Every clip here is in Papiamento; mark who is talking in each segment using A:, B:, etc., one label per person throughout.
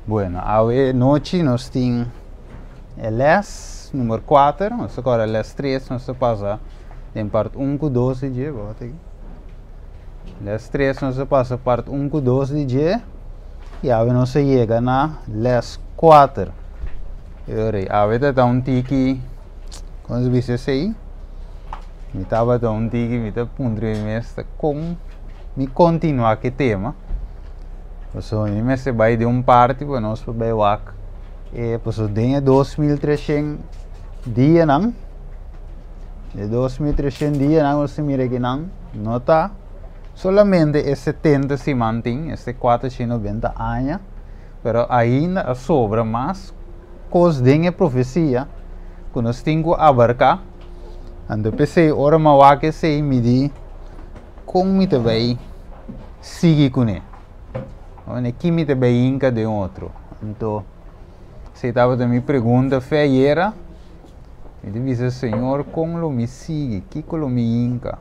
A: Bueno, awe nochi nos tin e les number 4, nos a kòrda les 3, nos a pasa den part 1 ku 2 di dje, bo aki. Les 3 nos a pasa part 1 ku 2 di dje, i awe nos a yega na les 4. E awe ta ta un tiki, kon se bisa esei? Mi tabata un tiki, mi ta puntra mi mes ta kon mi kontinuá ku e tema. Pasobra mi mester bai den un parti pa nos por bai wak e pasobra den e 2300 dianan, e 2300 dianan nos ta mira kinan no ta solamente e 70 siman tin, este 490 aña, pero ainda a sobra mas kos den e profesia ku nos tin ku abarká. Anto p'esei ora mi a wak esei mi di kon mi ta bai sigui kuné. Ora ki mi ta bai hinka den otro. Anto esei tabata mi pregunta fe ayera. Mi ta bisa Señor kon lo mi sigui, kiko lo mi hinka.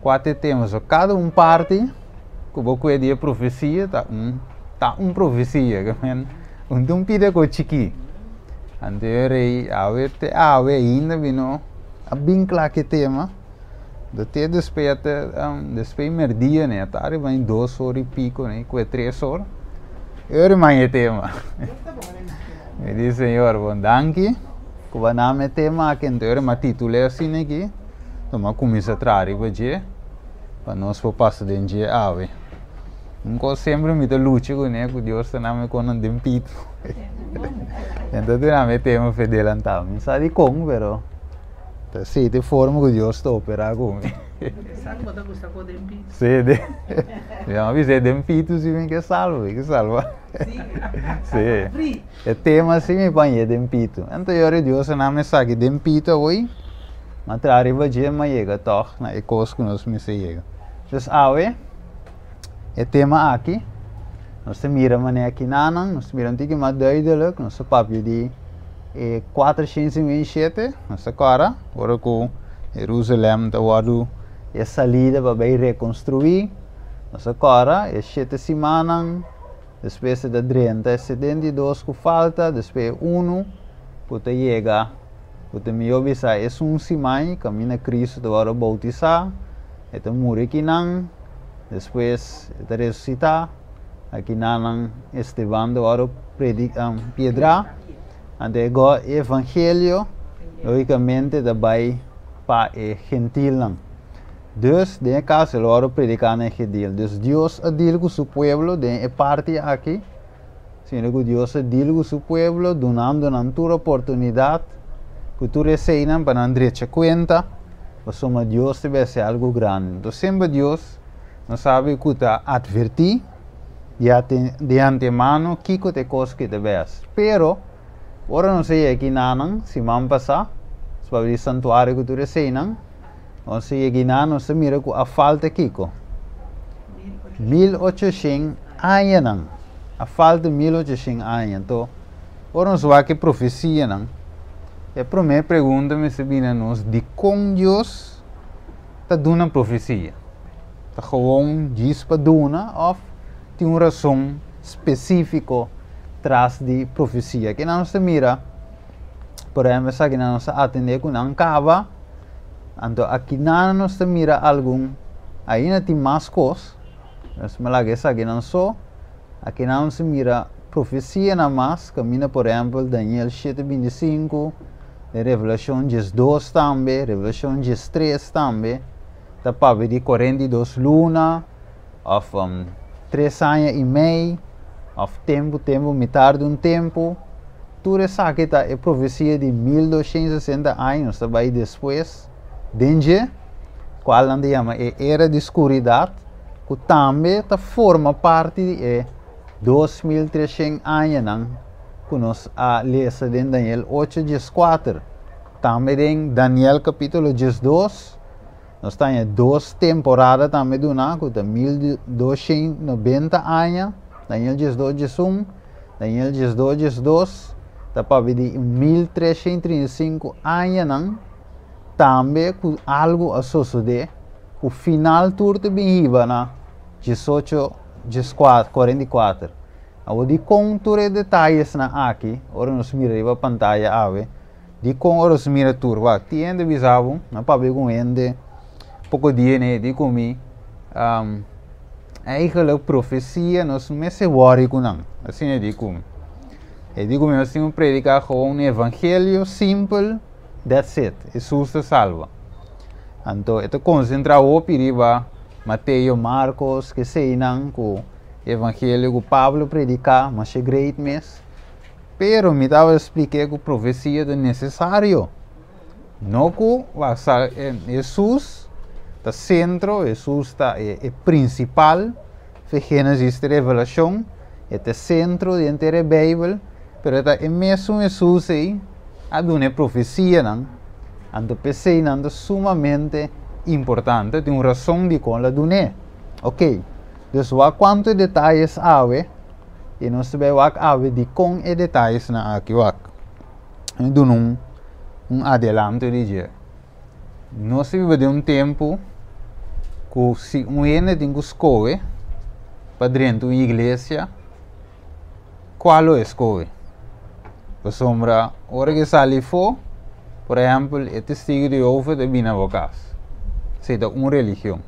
A: Kua ta e tema? So kada un parti ku bo kue di e profesia ta un ta un profesia. Ke men un ta un pida ku chikí. Anto e rei awe te awe ainda bino a bin kla ku e tema. Do te despues a te despues merdia ne a ta riba e dos or y pico ne cu e tres or e ora maña e tema. Mi di Señor bon danki cu bo a dame e tema aki anto e ora mi a titula asina aki enton mi a cuminsa traha riba dje pa nos por pasa den dje awe. Un cos semper mi ta lucha cune cu Dios ta dame con nan den pito enton ta dame e tema fe delantao mi no sa dicon pero. Ta si ta e forma ku Dios ta operá ku mi.
B: Sa ku bo ta gusta ko den pitu.
A: Sí, den, mi a bisa den pitu si mi ke salvo, mi ke salva.
B: Sí.
A: Sí. E tema si mi pañ'é den pitu. Anto yora Dios a nan esaki den pitu awor, m'a traha riba dje m'a yega tòg na e kos ku nos mester yega. Dus awe, e tema aki, nos ta mira manera kinanan, nos ta mira un tiki mas duidelijk, nos ta papia di. E 457, nos ta kòrda, ora ku Herusalèm ta wòrdu e salida pa bai rekonstruí, nos ta kòrda e shete simannan, despues e ta drenta e 72 ku falta, despues e unu ku ta yega, ku ta mihó bisa esun siman kaminda Kristu ta wòrdu boutisá, e ta muri akinan, despues e ta resusitá. Akinanan Esteban ta wòrdu piedrá, anto e go e evangelio lógikamente ta bai pa e gentilnan. Dus den e kaso el wòrdu prediká na e gentil. Dus Dios a dil ku su pueblo den e parti aki, siendo ku Dios a dil ku su pueblo dunando nan tur oportunidat ku tur eseinan pa nan drecha kuenta, pasobra Dios ta bai hasi algu grandi. Enton semper Dios Nos sabi ku ta atvertí di antemano kiko ta e kos ku ta bes. Pero, ora nos a yega kinanan, siman pasá, nos papia di santuario ku tur eseinan, nos a yega kinan, nos ta mira ku a falta kiko? 1800 añanan. A falta 1800 aña. Anto, ora nos wak e profesianan, e promé pregunta mester bini na nos, dikon Dios ta duna profesia? Ta gewoon djis pa duna òf tin un rason spesífiko tras di profesia? Kinan nos ta mira, por ehèmpel, esakinan nos ta atendé ku nan kaba, anto akinan nos ta mira algun, ainda tin mas kos, nos ta laga esakinan so, akinan nos ta mira profesianan mas, kaminda por ehèmpel Daniel shete 25, Den Revelashon 12 tambe, Revelashon 13 tambe, ta papia di 42 luna, òf tres aña i mei, òf tempu, tempu, mitar di un tempu. Tur esaki ta e profesia di 1260 aña, nos ta bai despues den dje, kual nan ta yama e era di skuridat, ku tambe ta forma parti di e 2300 añanan ku nos a lesa den Daniel ocho 14. Tambe den Daniel kapítulo 12, nos ta haña dos temporada tambe duná ku ta 1290 aña, Daniel 12, 11, Daniel 12, 12, ta papia di 1335 añanan tambe ku algu a sosodé ku final tur ta bin hiba na 18, 44. Awor dikon tur e detayesnan aki, ora nos mira riba pantaya awe, dikon ora nos mira tur, wak, tin hende bisa bo, nan papia ku hende poko dia ne di ku mi, eigenlijk profesia nos no mester wòri ku nan, asina e di ku mi. E di ku mi nos tin ku prediká gewoon evangelio simpel, that's it, Hesus ta salba. Anto e ta konsentrá hopi riba Mateo, Markos, keseinan ku. Evangelio ku Pablo prediká masha great mes, pero mi tabata splik'é ku profesia ta nesesario. No ku Hesus ta sentro, Hesus ta e prinsipal fe Génesis te Revelashon, e ta e sentro di henter e Beibel, pero ta e mesun Hesus ei a duna e profesianan, anto p'esei nan ta sumamente importante, tin un rason dikon el a dun'é. Oké. Dus wak kuantu e detayes awe i nos ta bai wak awe dikon e detayesnan aki wak. Mi duna un un adelanto di dje. Nos ta biba den un tempu ku si un hende tin ku skohe pa drenta un iglesia, kua lo e skohe? Pasobra ora ku e sali afó, por ehèmpel e testigu di Jehovah ta bini na bo kas. Esei ta un religion.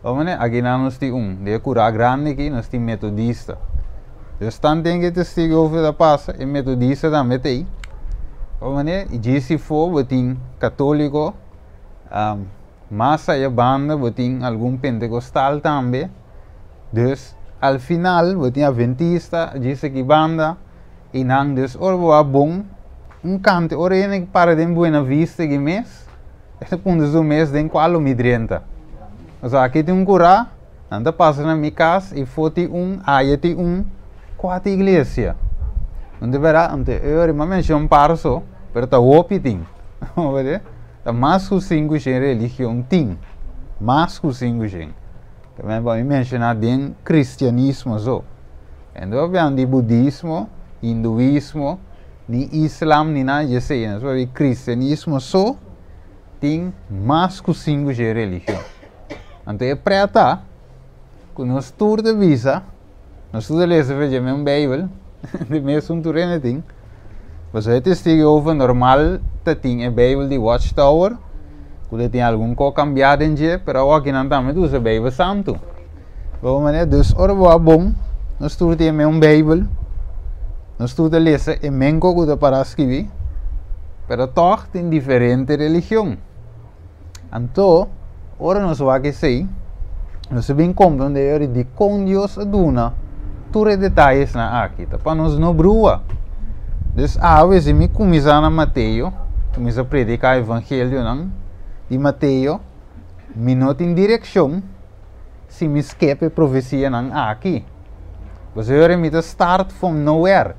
A: Homene, akinan nos tin un. Den e kurá grandi aki nos tin metodista. Dus tanten ku e testigu Jehovah ta pasa, e metodista tambe ta ei. Homene, i djis ifó bo tin katóliko, mas aya banda bo tin algun pentekostal tambe. Dus al final bo tin adventista djis aki banda i nan. Dus ora bo a bon un kante, ora hende para den Buena Vista aki mes, E ta puntra su mes den kua lo mi drenta. Pasobra aki tin un kurá, nan ta pasa na mi kas i fo tin un, aya tin un, kua ta iglesia? No ta bèrdat? Anto e ora mi a menshon un par so, pero ta hopi tin. Ta mas ku sinku shen religion tin, mas ku sinku shen. Tambe pa mi menshoná den kristianismo so. Hende ta papia di budismo, hinduismo, Ni islam ni nada dje esei. Nos papia di cristianismo so tin mas ku sinku dje religion. Anto e pret ta ku nos tur ta bisa, nos tur ta lesa for dje mes Bijbel, di mesun tur hende tin. Pasobra e Testigo Jehovah normal ta tin e Bijbel di Watchtower, ku ta tin algun kos kambiá den dje, pero awoki nan tambe ta usa Bijbel Santu. Bo manera, dus ora bo a bon, nos tur tin e meun Bijbel, nos tur ta lesa e men kos ku ta pará skibí, pero tòg tin diferente religion. Anto, ora nos wak esei, nos ta bin komprondé yori dikon Dios a duna tur e detayesnan aki, ta pa nos no brua. Dus awe si mi kuminsá na Mateo, kuminsá prediká evangelionan di Mateo, mi no tin direkshon, si mi skep e profesianan aki. Pasobra mi ta start from nowhere.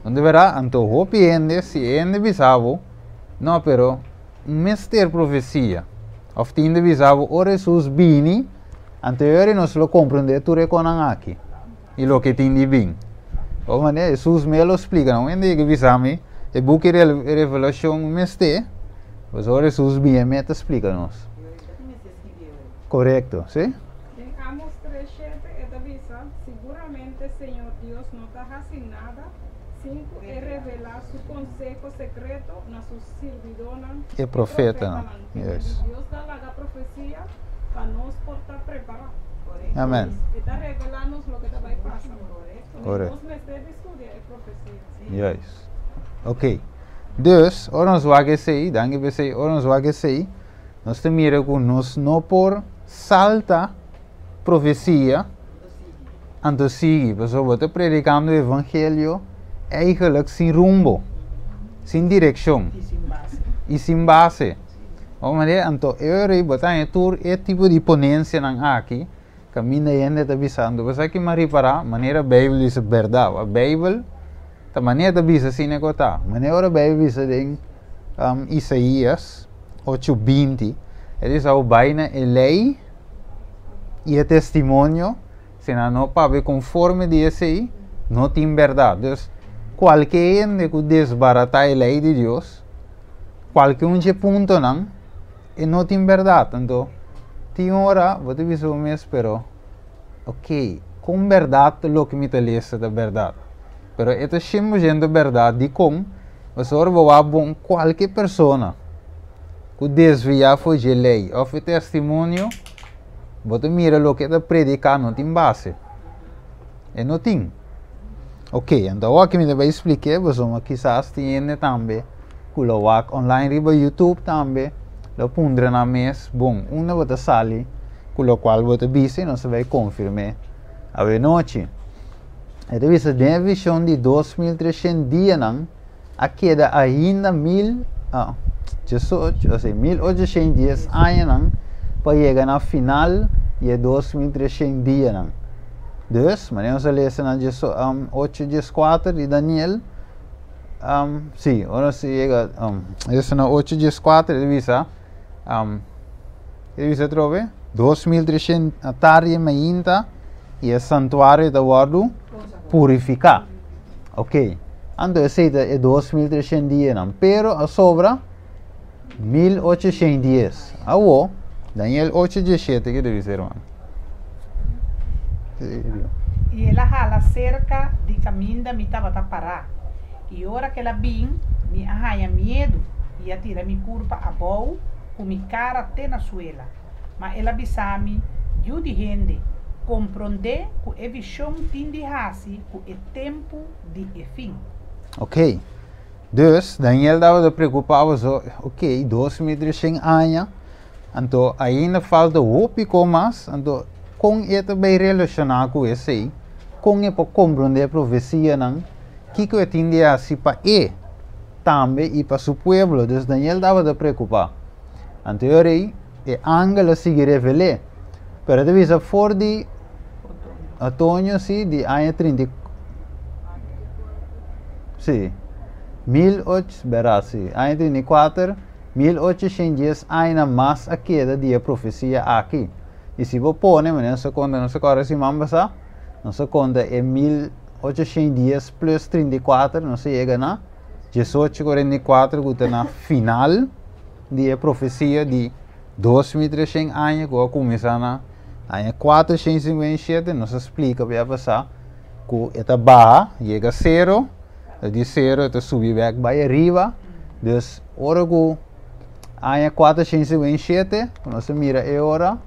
A: No ta berdad? Anto hopi hende, si e hende bisa bo, no, pero mester profesia. Of tin hende bisa bo, ora Hesus bini, anto e ora nos lo comprende tur e konan aki. I loke tin di bin. Bo manera Hesus mes lo splika nan. Un hende yega bisa mi, e buki Revelacion mester, pasobra ora Hesus bini e mes ta splika nos. Korekto, si.
C: Den Amos tres shete e ta bisa, Siguramente Señor Dios no ta hasi nada sin ku e revelá su konseho sekreto na su sirbidónan,
A: E
C: e
A: profetanan.
C: profetanan. Kende
A: Yes.
C: di Dios ta laga profesia pa nos por ta prepará.
A: Amen.
C: E ta revelá nos loke ta bai pasa.
A: Korekto.
C: Nos mester di studia e profesia.
A: Juist. Oké. Dus, ora nos wak esei, danki pa esei, ora nos wak esei, Nos ta mira ku nos no por salta profesia anto sigui, pasobra bo ta predikando evangelio eigenlijk sin rumbo, sin direkshon i sin base. Bo manera anto e ora ei bo ta haña tur e tipo di ponensianan aki kaminda hende ta bisando. Bo sa ki mi a ripará? Manera Beibel bisa bèrdat. Wak Beibel ta manera ta bisa asina ku ta. Manera ora Beibel bisa den Isaías ocho binti, e bisa bo bai na e lei i e testimonio, si nan no papia konforme di esei, no tin bèrdat. Dus, kualke hende ku desbaratá e lei di Dios, kualke un dje puntonan, e no tin bèrdat. Anto, tin ora bo ta bisa bo mes, pero, ok, Kon bèrdat loke mi ta lesa ta bèrdat? Pero e ta 100% bèrdat. Dikon? Pasobra bo wak bon kualke persona ku desviá for dje lei òf e testimonio, bo ta mira loke e ta prediká no tin base. E no tin. Ok, anto awor aki mi ta bai splik'é pasobra kisas tin hende tambe ku lo wak online riba YouTube tambe lo puntra nan mes, bon, unda bo ta sali ku lokual bo ta bisa i nos ta bai konfirm'é awenochi. E ta bisa den e vishon di 2300 dianan a keda ainda mil, ah, diesocho, o sea, 1810 añanan pa yega na final di e 2300 dianan. Dus, manera nos a lesa na 8:14 di Daniel, sí, ora nos yega, lesa na 8:14, e ta bisa, e bisa atrobe, 2300 atardi i mainta i e santuario ta wòrdu purifiká. Ok, anto esei ta e 2300 dianan, pero a sobra 1810. Awo, Daniel 8:17, ke ta bisa, hermano?
B: I el a hala serka di kaminda mi tabata pará, i ora ku el a bin, mi a haña miedu i a tira mi kurpa abou ku mi kara te na suela. Ma el a bisa mi, Yu di hende, komprondé ku e vishon tin di hasi ku e tempu di e fin.
A: Ok. Dus, Daniel tabata preokupá pasobra, ok, 2300 aña, anto ainda falta hopi kon mas, anto kon e ta bai relashoná ku esei? Kon e por komprondé e profesianan? Kiko e tin di hasi pa e tambe i pa su pueblo? Dus Daniel tabata preokupá. Anto e ora ei, e angel a sigui revel'é. Pero e ta bisa for di otoño, sí, di aña trinta i, sí, mil och, bèrdat, sí, aña 34, 1810 aña mas a keda di e profesia aki. I si bo pone, manera nos a konta, nos a kòrda siman pasá, nos a konta e 1810 plus 34, nos a yega na 1844 ku ta na final di e profesia di 2300 aña ku a kuminsá na aña 457. Nos a splika bia pasá ku e ta baha yega sero, di sero e ta subi bèk bai ariba. Dus ora ku aña 457 ku nos a mira e ora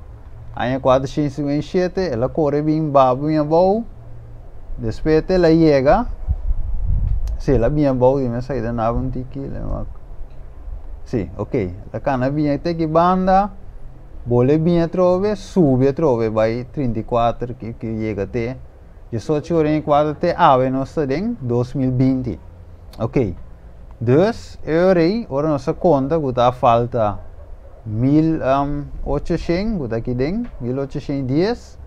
A: aña 457 el a kore bin baha bin abou, despues el a yega, si el a bin abou di mi a saida naba un tiki. Sí, ok, el a kana bin te aki banda, bole bin atrobe, subi atrobe bai 34 ki yega te 1844 te awe nos ta den 2020. Ok, dus e ora ei, ora nos a konta ku ta falta 1800 ku ta aki den, 1810,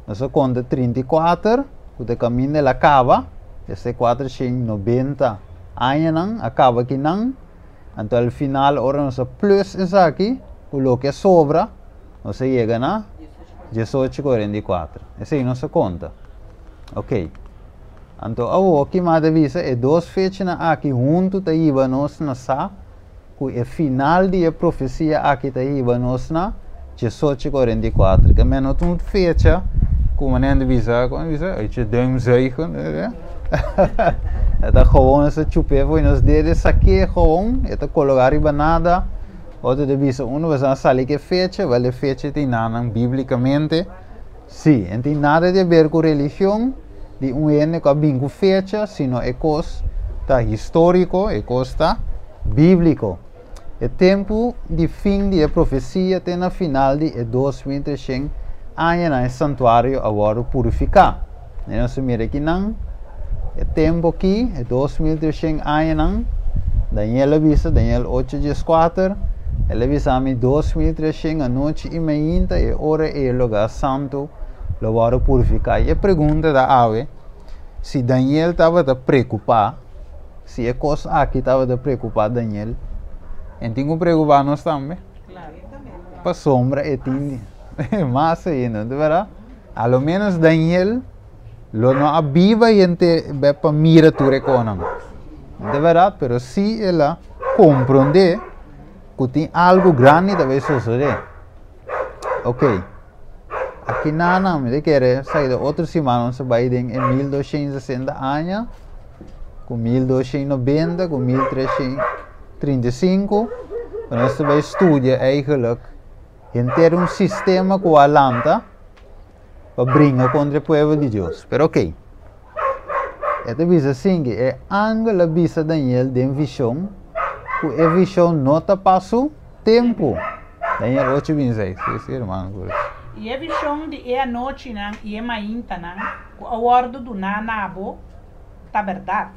A: nos a konta 34 ku ta kaminda el a kaba, esei 490 añanan a kaba akinan. Anto al final ora nos a plus esaki ku loke a sobra, nos a yega na 1844. Esei nos a konta. Ok. Anto awor ki mas ta bisa e dos fechanan aki huntu ta hiba nos na sa ku e final di e profesia aki ta hiba nos na 1844. Ke men no ta un fecha ku manera ta bisa, kon ta bisa, uit je duim zuigen. E ta gewoon nos ta chup'é for nos dede sak'é gewoon, e ta kologá riba nada. Otro ta bisa uno bes a sali ku e fecha, wèl e fecha tin nanan bíblikamente. Sí, e no tin nada di aber ku religion di un hende ku a bin ku fecha, sino e kos ta históriko, e kos ta bíbliko. E tempu di fin di e profesia te na final di e 2300 añanan e santuario a wòrdu purifiká. I nos a mira akinan, e tempu akí, e 2300 añanan, Daniel a bisa, Daniel 8:14, el a bisa mi 2300 anochi i mainta e ora ei e lugá santu lo wòrdu purifiká. I e pregunta ta awe, si Daniel tabata preokupá, si e kos aki tabata preokupá Daniel, e tin ku preokupá nos tambe? Pasobra e tin mas ainda, no ta bèrdat? A lo ménos Daniel lo no a biba henter pa mira tur e konan. No ta bèrdat? Pero sí el a komprondé ku tin algu grandi ta bai sosodé. Ok. Aki nana, mi ta kere sa di otro siman nos ta bai den e 1260 aña, ku 1290, ku 1335, ku nos ta bai studia eigenlijk henter un sistema ku a lanta pa bringa kontra e pueblo di Dios. Pero ok. E ta bisa asin ki e angel a bisa Daniel den vishon ku e vishon no ta pa su tempu. Daniel ocho binti seis. Si, si, hermano Cruz.
B: I e vishon di e anochinan i e maintanan ku a wòrdu duná na bo ta bèrdat.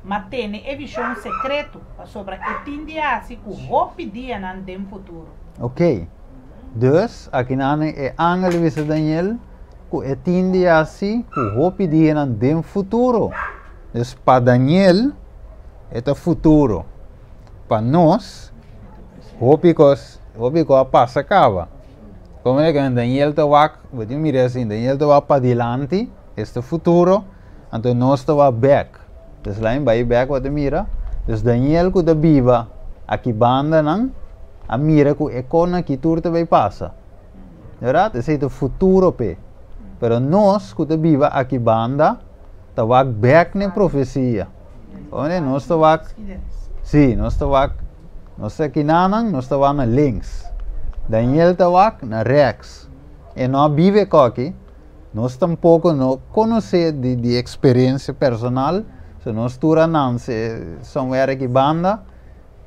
B: Ma tene e vishon sekretu, pasobra e tin di hasi ku hopi dianan den futuro.
A: Ok. Dus, akinan e angel a bisa Daniel ku e tin di hasi ku hopi dianan den futuro. Dus pa Daniel e ta futuro. Pa nos, hopi kos, hopi kos a pasa kaba. Komo e ku Daniel ta wak, bo tin mira asin, Daniel ta wak padilanti, es ta futuro, anto nos ta wak bèk. Dus lain bai bèk bo ta mira, dus Daniel ku ta biba aki bandanan a mira ku e kosnan aki tur ta bai pasa. Bèrdat? Esei ta futuro p'e. Pero nos ku ta biba aki banda ta wak bèk na e profesia. Oye, nos ta wak, sí, nos ta wak, nos ta kinanan, nos ta wak na links. Daniel ta wak na rechts. E no a biba e koki, nos tampoko no konosé di di eksperensia personal, so nos tur a nanse somewhere aki banda,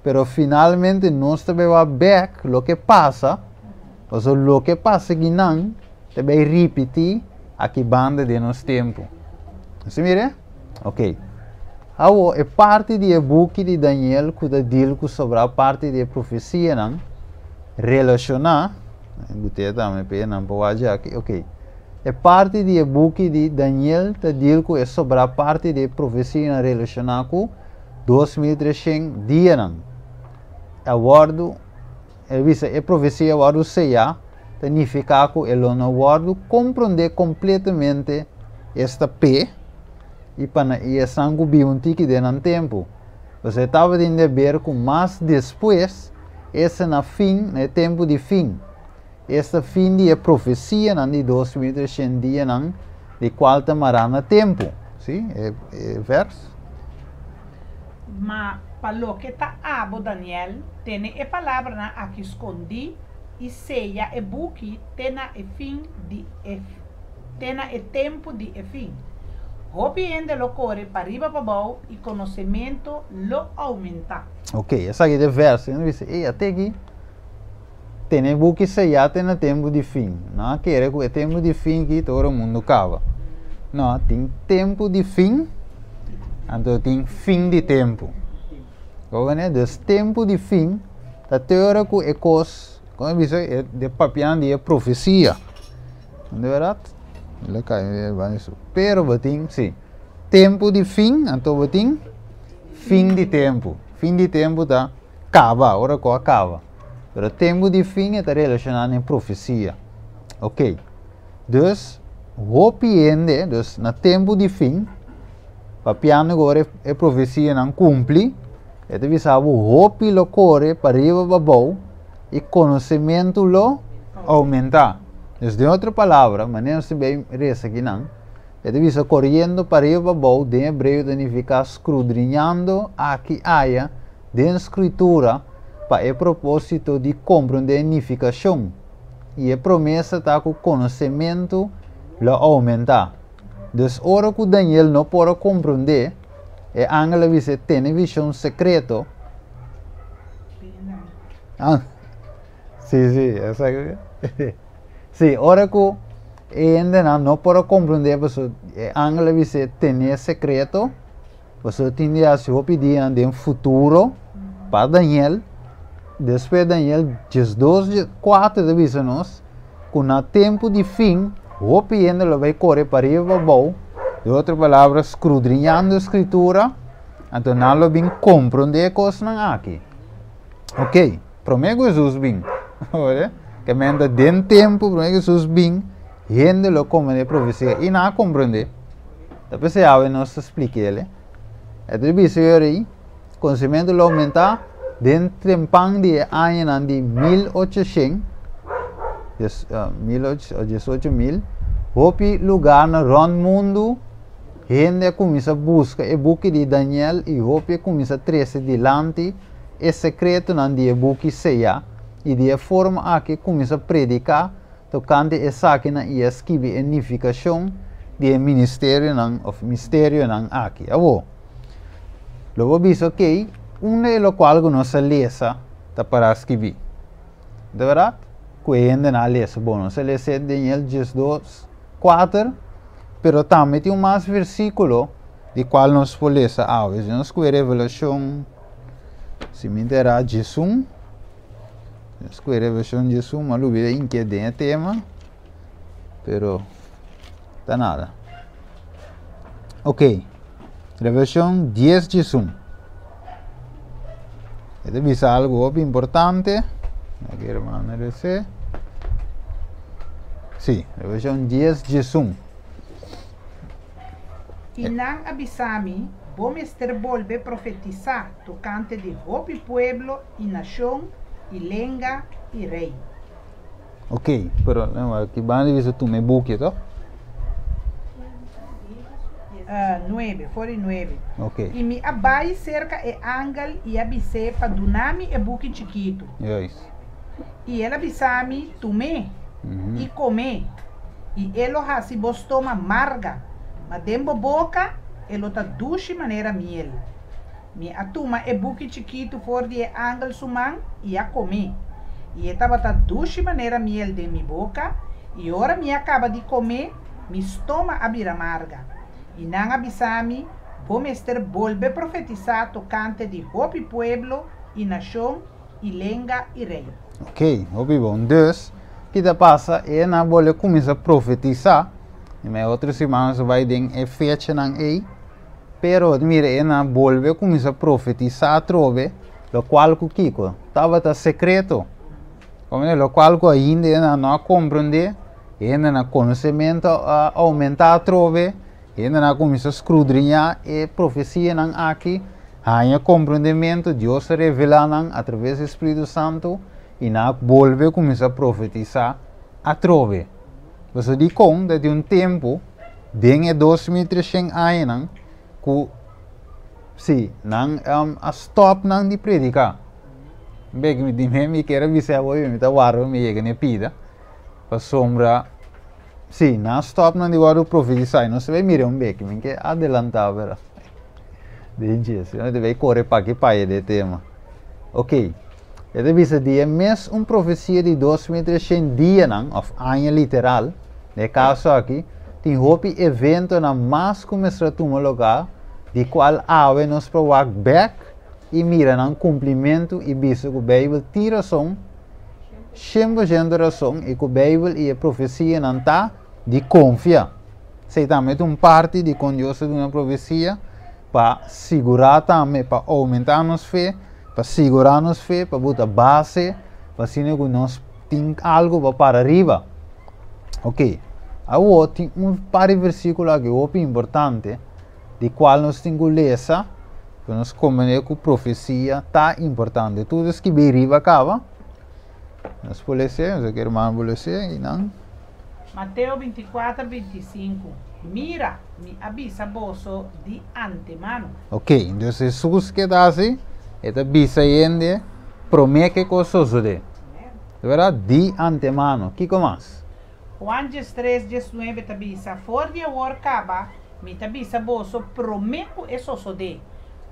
A: pero finalmente nos ta bai wak bèk loke pasa, pasobra loke pasa akinan ta bai ripití aki banda den nos tempu. Nos a mira? Ok. Awo, e parti di e buki di Daniel ku ta deal ku sobrá parti di e profesianan relashoná, but'é tambe p'e nan por wak djaki, ok. E parti di e buki di Daniel ta deal ku e sobrá parti di e profesianan relashoná ku 2300 dianan. A wòrdu, el bisa e profesia a wòrdu seyá, ta nifiká ku e lo no wòrdu komprondé kompletamente esta p'e i pa na i esnan ku biba un tiki den nan tempu. Pasobra e tabatin di haber ku mas despues, esta na fin, na e tempu di fin, esta fin di e profesianan di 2300 dianan di kual ta mará na tempu. Sí, e e vèrs.
B: Ma pa loke ta abo, Daniel, tene e palabranan aki skondí i seya e buki te na e fin di e te na e tempu di e fin. Hopi hende lo kore pariba pabou i konosementu lo oumentá.
A: Ok, esaki ta e vèrs. Nan bisa, Ey, ate aki tene e buki seyá te na tempu di fin. Nan a kere ku e tempu di fin aki ta ora mundu kaba. No, tin tempu di fin, anto tin fin di tempu. Koba Dus tempu di fin ta te ora ku e kos, komo e bisa, e de papian di e profesia. Unda bèrdat? Lo kai banda su. Pero bo tin, si, tempu di fin, anto bo tin fin di tempu. Fin di tempu ta kaba, ora ku a kaba. Pero tempu di fin e ta relashoná na e profesia. Ok. Dus, hopi hende, dus na tempu di fin, papiando ku ora e profesianan kumpli, e ta bisa bo hopi lo kore pariba pabou i konosementu lo oumentá. Dus den otro palabra, manera nos ta bay resa akinan, e ta bisa koriendo pariba pabou den hebreo ta nifiká skrudriñando aki aya den Skritura pa e propósito di komprondé nifikashon. I e promesa ta ku konosementu lo oumentá. Dus ora ku Daniel no por a komprondé, e angel a bis'é tene vishon sekreto. Ah, sí, sí, esaki. Sí, ora ku e hendenan no por a komprondé, pasobra e angel a bis'é tene sekreto, pasobra tin di hasi hopi dianan den futuro pa Daniel. Despues Daniel 12, 4 ta bisa nos ku na tempu di fin hopi hende lo bai kore pariba pabou, den otro palabra skrudriñando e skritura, anto nan lo bin komprondé e kosnan aki. Ok, promé ku Hesus bin, ke men ta den tempu promé ku Hesus bin, hende lo komprondé e profesia i nan a komprondé. Ta p'esei awe nos ta splik'el. E ta bisa yo rei, Konsimentu lo oumentá den trempan di e añanan di 1800. 18.000, hopi lugá na rònt mundu hende a kuminsá buska e buki di Daniel i hopi a kuminsá trese dilanti e sekretonan di e buki seyá i di e forma aki a kuminsá prediká tokante esakinan i a skibi e nifikashon di e ministerionan òf misterionan aki. Awor, lo bo bisa, Okey, unda e lokual ku nos a lesa ta pará skibí? Di bèrdat ku e hendenan a lesa bon. Nos a lesa e Daniel 12, 4, pero tambe tin un mas versíkulo di kual nos por lesa awe. Si nos kue Revelashon, si mi ta erá, 11, nos kue Revelashon 11, mi a lubida inke den e tema, pero ta nada. Ok, Revelashon 10, 11. E ta bisa algu hopi importante. Aki hermano RC. Sí, Revelashon 10, 11.
B: I nan a bisa mi, Bo mester bolbe profetisá tokante di hopi pueblo i nashon i lenga i rei.
A: Ok, pero aki banda di bisa tuma e buki, to?
B: 9, for di 9.
A: Ok.
B: I mi a bai serka e angel i a bis'é pa duna mi e buki chikitu.
A: Juist.
B: I el a bisa mi, Tum'é, i kom'é, i e lo hasi bo stoma marga, ma den bo boka e lo ta dushi manera miel. Mi a tuma e buki chikitu for di e angel su man i a kom'é. I e tabata dushi manera miel den mi boka, i ora mi a kaba di kom'é, mi stoma a bira marga. I nan a bisa mi, Bo mester bolbe profetisá tokante di hopi pueblo i nashon i lenga i rei.
A: Ok, hopi bon. Dus, ki ta pasa? E nan a bolbe kuminsá profetisá. I mei otro siman nos a bai den e fechanan ei. Pero, mira, e nan a bolbe kuminsá profetisá atrobe, lokual ku kiko? Tabata sekreto. Komprendé? Lokual ku ainda e nan no a komprendé, e hendenan konosementu a oumentá atrobe, e hendenan a kuminsá skrudriñá e profesianan aki, haña komprendementu, Dios a revelá nan atraves di Spiritu Santu, i nan a bolbe kuminsá profetisá atrobe. Pasobra dikon ta tin un tempu den e 2300 añanan ku si nan a stòp nan di prediká. Bek mi di mi kier a bisa bo mi ta warda pa mi yega na e pida pasobra si nan a stòp nan di wòrdu profetisá i nos ta bai mira un bek mi ke adelantá pero den dje si no ta bai kore paki paya di e tema. Ok e ta bisa di e mes un profesia di 2300 dianan òf aña literal den e kaso aki tin hopi eventonan mas ku mester a tuma lugá di kual awe nos por wak bèk i mira nan kumplimentu i bisa ku Beibel tin rason, 100% rason, i ku Beibel i e profesianan ta di konfia. Esei tambe ta un parti di kon Dios ta duna profesia pa sigurá tambe, pa oumentá nos fe, pa sigurá nos fe, pa buta base, pa asina ku nos tin algu pa para riba. Ok, awor tin un par di versíkulo aki hopi importante di kual nos tin ku lesa pa nos komprendé ku profesia ta importante. Tur ta skibí riba kaba. Nos por les'é, nos ke hermano por les'é i nan.
B: Mateo 24, 25, Mira, mi a bisa boso di antemano.
A: Ok, entonces Hesus ke ta hasi? E ta bisa hende promé ke kos sosodé. Di bèrdat? Di antemano. Kiko mas?
B: Juan 13, 19 ta bisa, For di awor kaba, mi ta bisa boso promé ku e sosodé,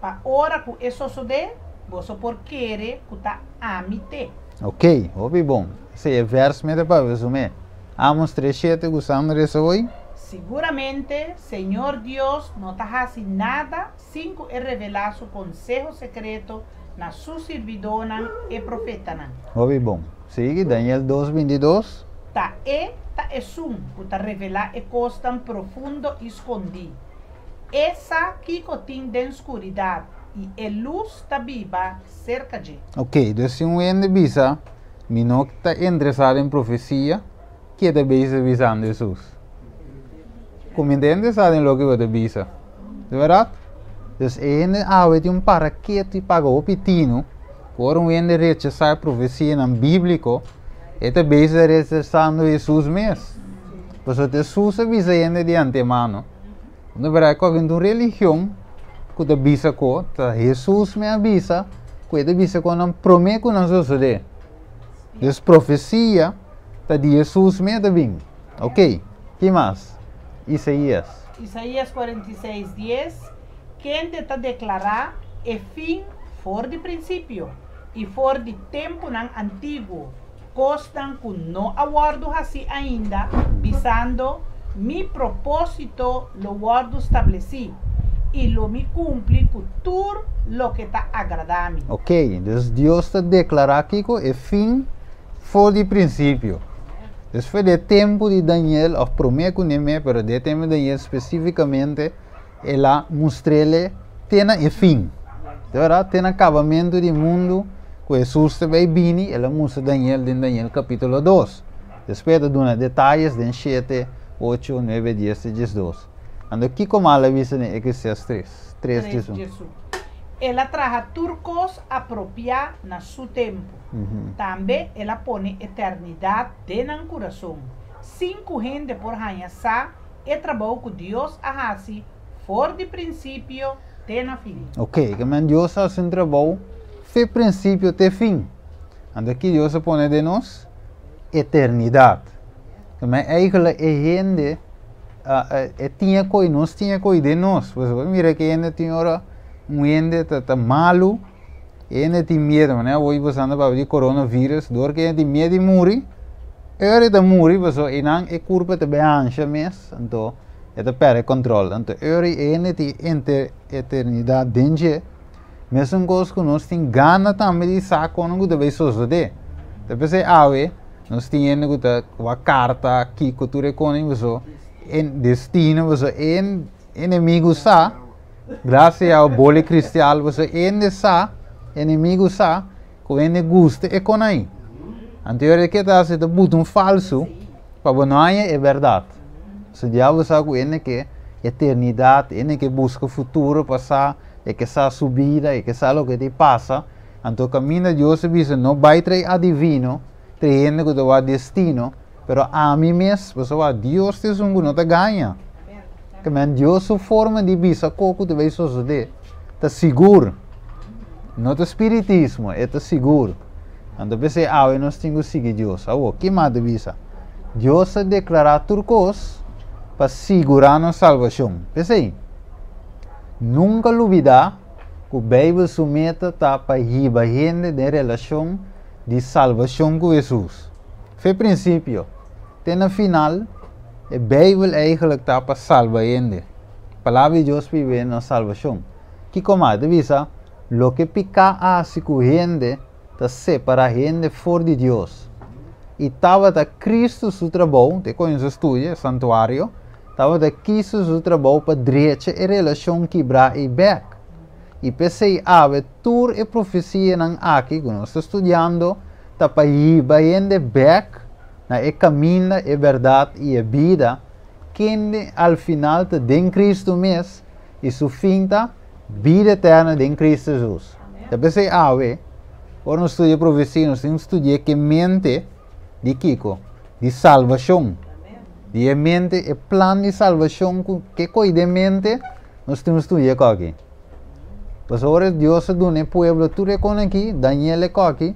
B: pa ora ku e sosodé, boso por kere ku ta ami t'e.
A: Ok, hopi bon. Esei e vèrs mi ta papia su me. Amos 3, 7 ku Sandra resa hoy.
B: Siguramente, Señor Dios no ta hasi nada sin ku e revelá su konseho sekreto na su sirbidónan, e profetanan.
A: Hopi bon. Sigui, Daniel 2, 22.
B: Ta E ta esun ku ta revelá e kosnan profundo i skondí. E sa kiko tin den skuridat, i e lus ta biba serka dje.
A: Ok, dus si un hende bisa, Mi no ta interesá den profesia, ke ta bezig bisando Hesus? Ku mi ta interesá den loke bo ta bisa. Di bèrdat? Dus e hende awe tin un para ketu i paga hopi tinu, ku ora un hende rechasá e profesianan bíbliko, E ta bezig rechasando Hesus mes. Pasobra Hesus a bisa hende di antemano. Na berdad ku un religion ku ta bisa ku ta Hesus mes a bisa ku e ta bisa ku nan promé ku nan sosodé. Dus profesia ta di Hesus mes ta bin. Ok, ki mas? Isaías.
B: Isaías 46, 10. Kende ta deklará e fin for di prinsipio i for di tempunan antiguo, kosnan ku no a wòrdu hasí ainda, bisando: Mi propósito lo wòrdu establesí, i lo mi kumpli ku tur loke ta agradá mi.
A: Ok, dus Dios ta deklará kiko e fin for di prinsipio. Dus for di tempu di Daniel, òf promé ku Nehemia, pero di tempu di Daniel spesífikamente, el a mustr'é te na e fin. Di bèrdat, te na akabamentu di mundu, ku Hesus ta bai bini, el a mustra Daniel den Daniel kapítulo 2. Despues ta duna detaye den 7, 8, 9, 10 i 12. Anto kiko mas el a bisa den Eclesiastes 3? 3,
B: 3,
A: 1.
B: Jesus. El a traha tur kos apropiá na su tempu. Tambe el a pone eternidat den nan kurason. Sin ku hende por haña sa e trabou ku Dios a hasi for di prinsipio te na fin.
A: Ok, ke men Dios a hasi un trabou fe prinsipio te fin. Anto ki Dios a pone den nos? Eternidat. Ke men eigenlijk e hende e tin e koi, nos tin e koi den nos. Pues bo mira ke hende tin ora un hende ta malu, e hende tin miedu, manera awor bo anda papia di coronavirus, dor ke hende tin miedu di muri, e ora e ta muri pasobra einan e kurpa ta bai hansha mes, anto e ta pèrdè kòntròl. Anto e ora e hende tin eternidat den dje, mesun kos ku nos tin gana tambe di sa kon ku ta bai sosodé. Ta p'esei awe nos tin hende ku ta wak karta, kiko tur e kos pasobra e destino pasobra e enemigu sa, grasia a bola kristial pasobra hende sa, enemigu sa ku hende gusta e kon ai. Anto e ora ke ta hasi ta buta un falsu pa bo no haña e bèrdat. So diablo sa ku hende ke eternidat, hende ke buska futuro pa sa, e ke sa su bida, e ke sa loke ta pasa. Anto kaminda Dios a bisa no bai trae adivino, trae hende ku ta wak destino, pero ami mes, pasobra Dios ta esun ku no ta gaña. Ke men Dios su forma di bisa kos ku ta bai sosodé ta sigur. No ta spiritismo, e ta sigur. Anto p'esei awe nos tin ku sigui Dios. Awor, ki mas ta bisa? Dios a deklará tur kos pa sigurá nos salbashon. P'esei, nunka lubidá ku Beibel su meta ta pa hiba hende den relashon di salbashon ku Hesus. Fe prinsipio te na final, e Beibel eigenlijk ta pa salba hende. Palabra di Dios pa hiba hende na salbashon. Kiko mas? Ta bisa, loke piká a hasi ku hende ta separá hende for di Dios. I tabata Kristu su trabou, te kon nos a studia e santuario, tabata Kristu su trabou pa drecha e relashon kibrá ei bèk. I p'esei awe tur e profesianan aki ku nos ta studiando ta pa hiba hende bèk na e kaminda, e bèrdat i e bida, kende al final ta den Kristu mes i su fin ta bida eterno den Kristu Hesus. Ta p'esei awe, ora nos studia profesia, nos tin ku studia ku e mente di kiko? Di salbashon. Di e mente, e plan di salbashon ku ke koi den mente, nos tin ku studia esaki. Pasobra ora Dios a duna e pueblo tur e kon aki, Daniel e koki,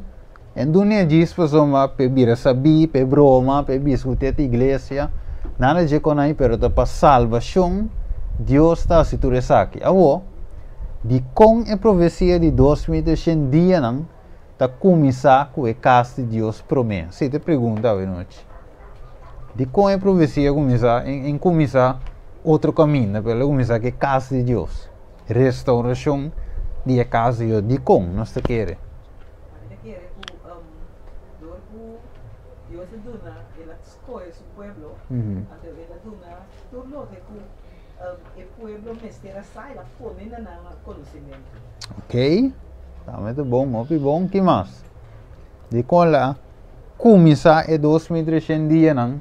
A: e dun'é djis pasobra p'e bira sabí, p'e broma, p'e diskutí te iglesia, nada dje kon ai, pero ta pa salbashon Dios ta hasi tur esaki. Awor, dikon e profesia di 2300 dianan ta kuminsá ku e kas di Dios promé? Esei ta e pregunta awe nochi. Dikon e profesia kuminsá, en kuminsá otro kaminda, pero el a kuminsá ku e kas di Dios, restaurashon di e kas di Dios. Dikon nos ta kere?
D: Mi ta kere ku dor ku Dios a duna, el a skohe su pueblo, anto el a duna tur loke ku e pueblo mester a sa, el a pone na nan konosimentu.
A: Ok, tambe ta bon, hopi bon. Ki mas? Dikon el a kuminsá e 2300 dianan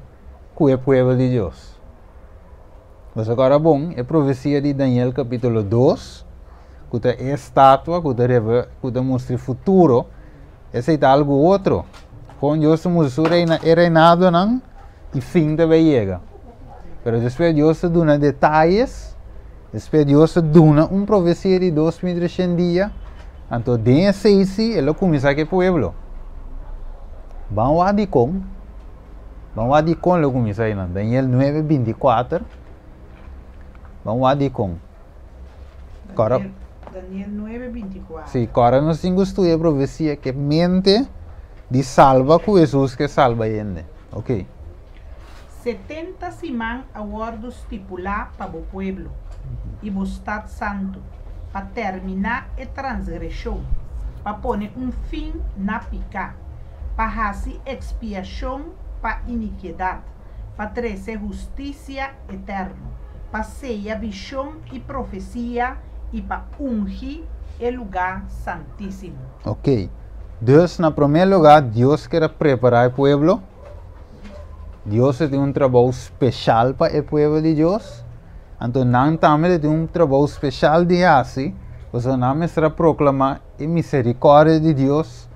A: ku e pueblo di Dios? Pasobra ora bon, e profesia di Daniel kapítulo 2, ku ta e estatua ku ta reve, ku ta mustra e futuro, esei ta algu otro. Kon Dios ta mustra su reina, e reinadonan i fin ta bai yega. Pero despues Dios ta duna detayes, despues Dios ta duna un profesia di 2300 dia, anto den esei si e lo kuminsá ku e pueblo. Ban wak dikon, ban wak dikon lo kuminsá einan. Daniel 9, 24, ban wak dikon. Kòrda,
B: Daniel 9, 24.
A: Sí, kòrda nos tin ku studia profesia ke mente di salba ku Hesus ke salba hende. Ok.
B: 70 siman a wòrdu stipulá pa bo pueblo i bo stat santu, pa terminá e transgreshon, pa pone un fin na piká, pa hasi ekspiashon pa inikiedat, pa trese hustisia eterno, pa seya vishon i profesia i pa ungi e lugá santísimo.
A: Ok. Dus na promé lugá Dios ker a prepará e pueblo. Dios ta tin un trabou speshal pa e pueblo di Dios. Anto nan tambe ta tin un trabou speshal di hasi, pasobra nan mester a proklamá e miserikòrdia di Dios,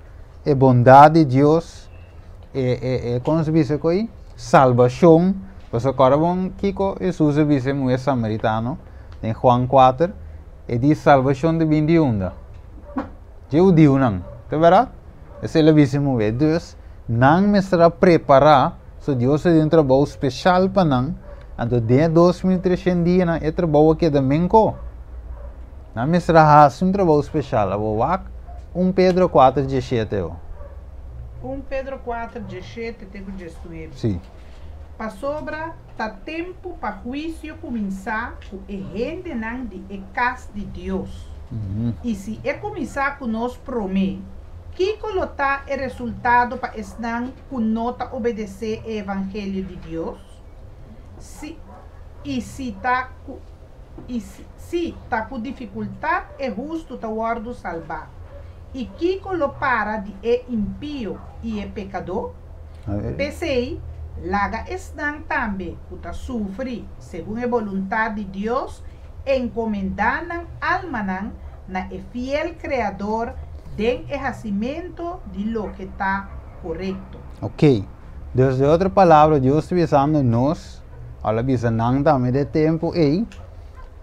A: e bondat di Dios, e, e, e, kon se bisa koi? Salbashon. Pasobra kòrda bon kiko Hesus a bisa e muhé samaritano den Juan 4, e di salbashon ta bin di unda? Dje hudiunan, ta bèrdat? Esei el a bisa e muhé. Dus, nan mester a prepará, so Dios a di un trabou speshal pa nan, anto den e 2300 dianan e trabou a keda menkó. Nan mester a hasi un trabou speshal. Abo wak 1 Pedro 4, 17 o.
B: 1 Pedro 4, 17 te ku 19.
A: Sí.
B: Pasobra ta tempu pa huisio kuminsá ku e hendenan di e kas di Dios. I si e kuminsá ku nos promé, kiko lo ta e resultado pa esnan ku no ta obedesé e evangelio di Dios? Si, i si ta ku i si ta ku difikultat e hustu ta wòrdu salbá, i kiko lo para di e impio i e pekadó? P'esei, laga esnan tambe ku ta sufri segun e boluntat di Dios enkomendá nan almanan na e fiel Kreador den e hasimentu di loke ta korekto.
A: Ok. Dus den otro palabra, Dios ta bisando nos, Al a bisa nan tambe den e tempu ei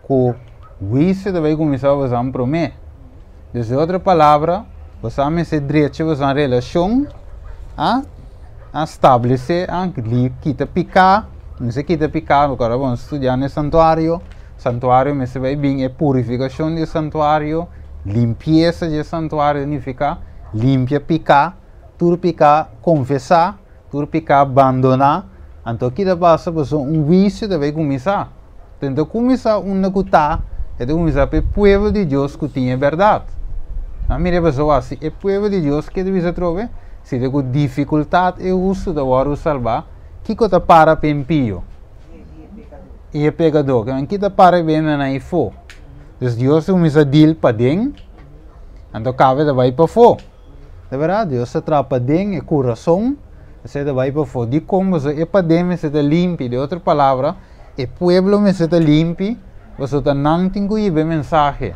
A: ku huisio ta bai kuminsá bosan promé. Dus den otro palabra, bosan mester drecha bosan relashon, a a stablesé, a kita piká, mester kita piká, ora bo studia na e santuario, santuario mester bai bin e purifikashon di e santuario, limpiesa di e santuario nifiká limpia piká, tur piká konfesá. Tur piká bandoná, anto ki ta pasa? Pasobra un huisio ta bai kuminsá. Tenta kuminsá unda ku ta, e ta kuminsá pa e pueblo di Dios ku tin e bèrdat. Nan mira e pasobra si e pueblo di Dios ke ta bisa atrobe, si ta ku difikultat e hustu ta wòrdu salbá, kiko ta para pa e impio i e pekadó? Kiman ki ta para e bendenan ei fó? Dus Dios ta kuminsá dil paden, anto kabe ta bai pafó. De berdad, Dios ta traha paden e kurason, esei ta bai pafó. Dikon? Pasobra e paden mester ta limpi. Den otro palabra, e pueblo mester ta limpi, pasobra ta nan tin ku hiba e mensahe.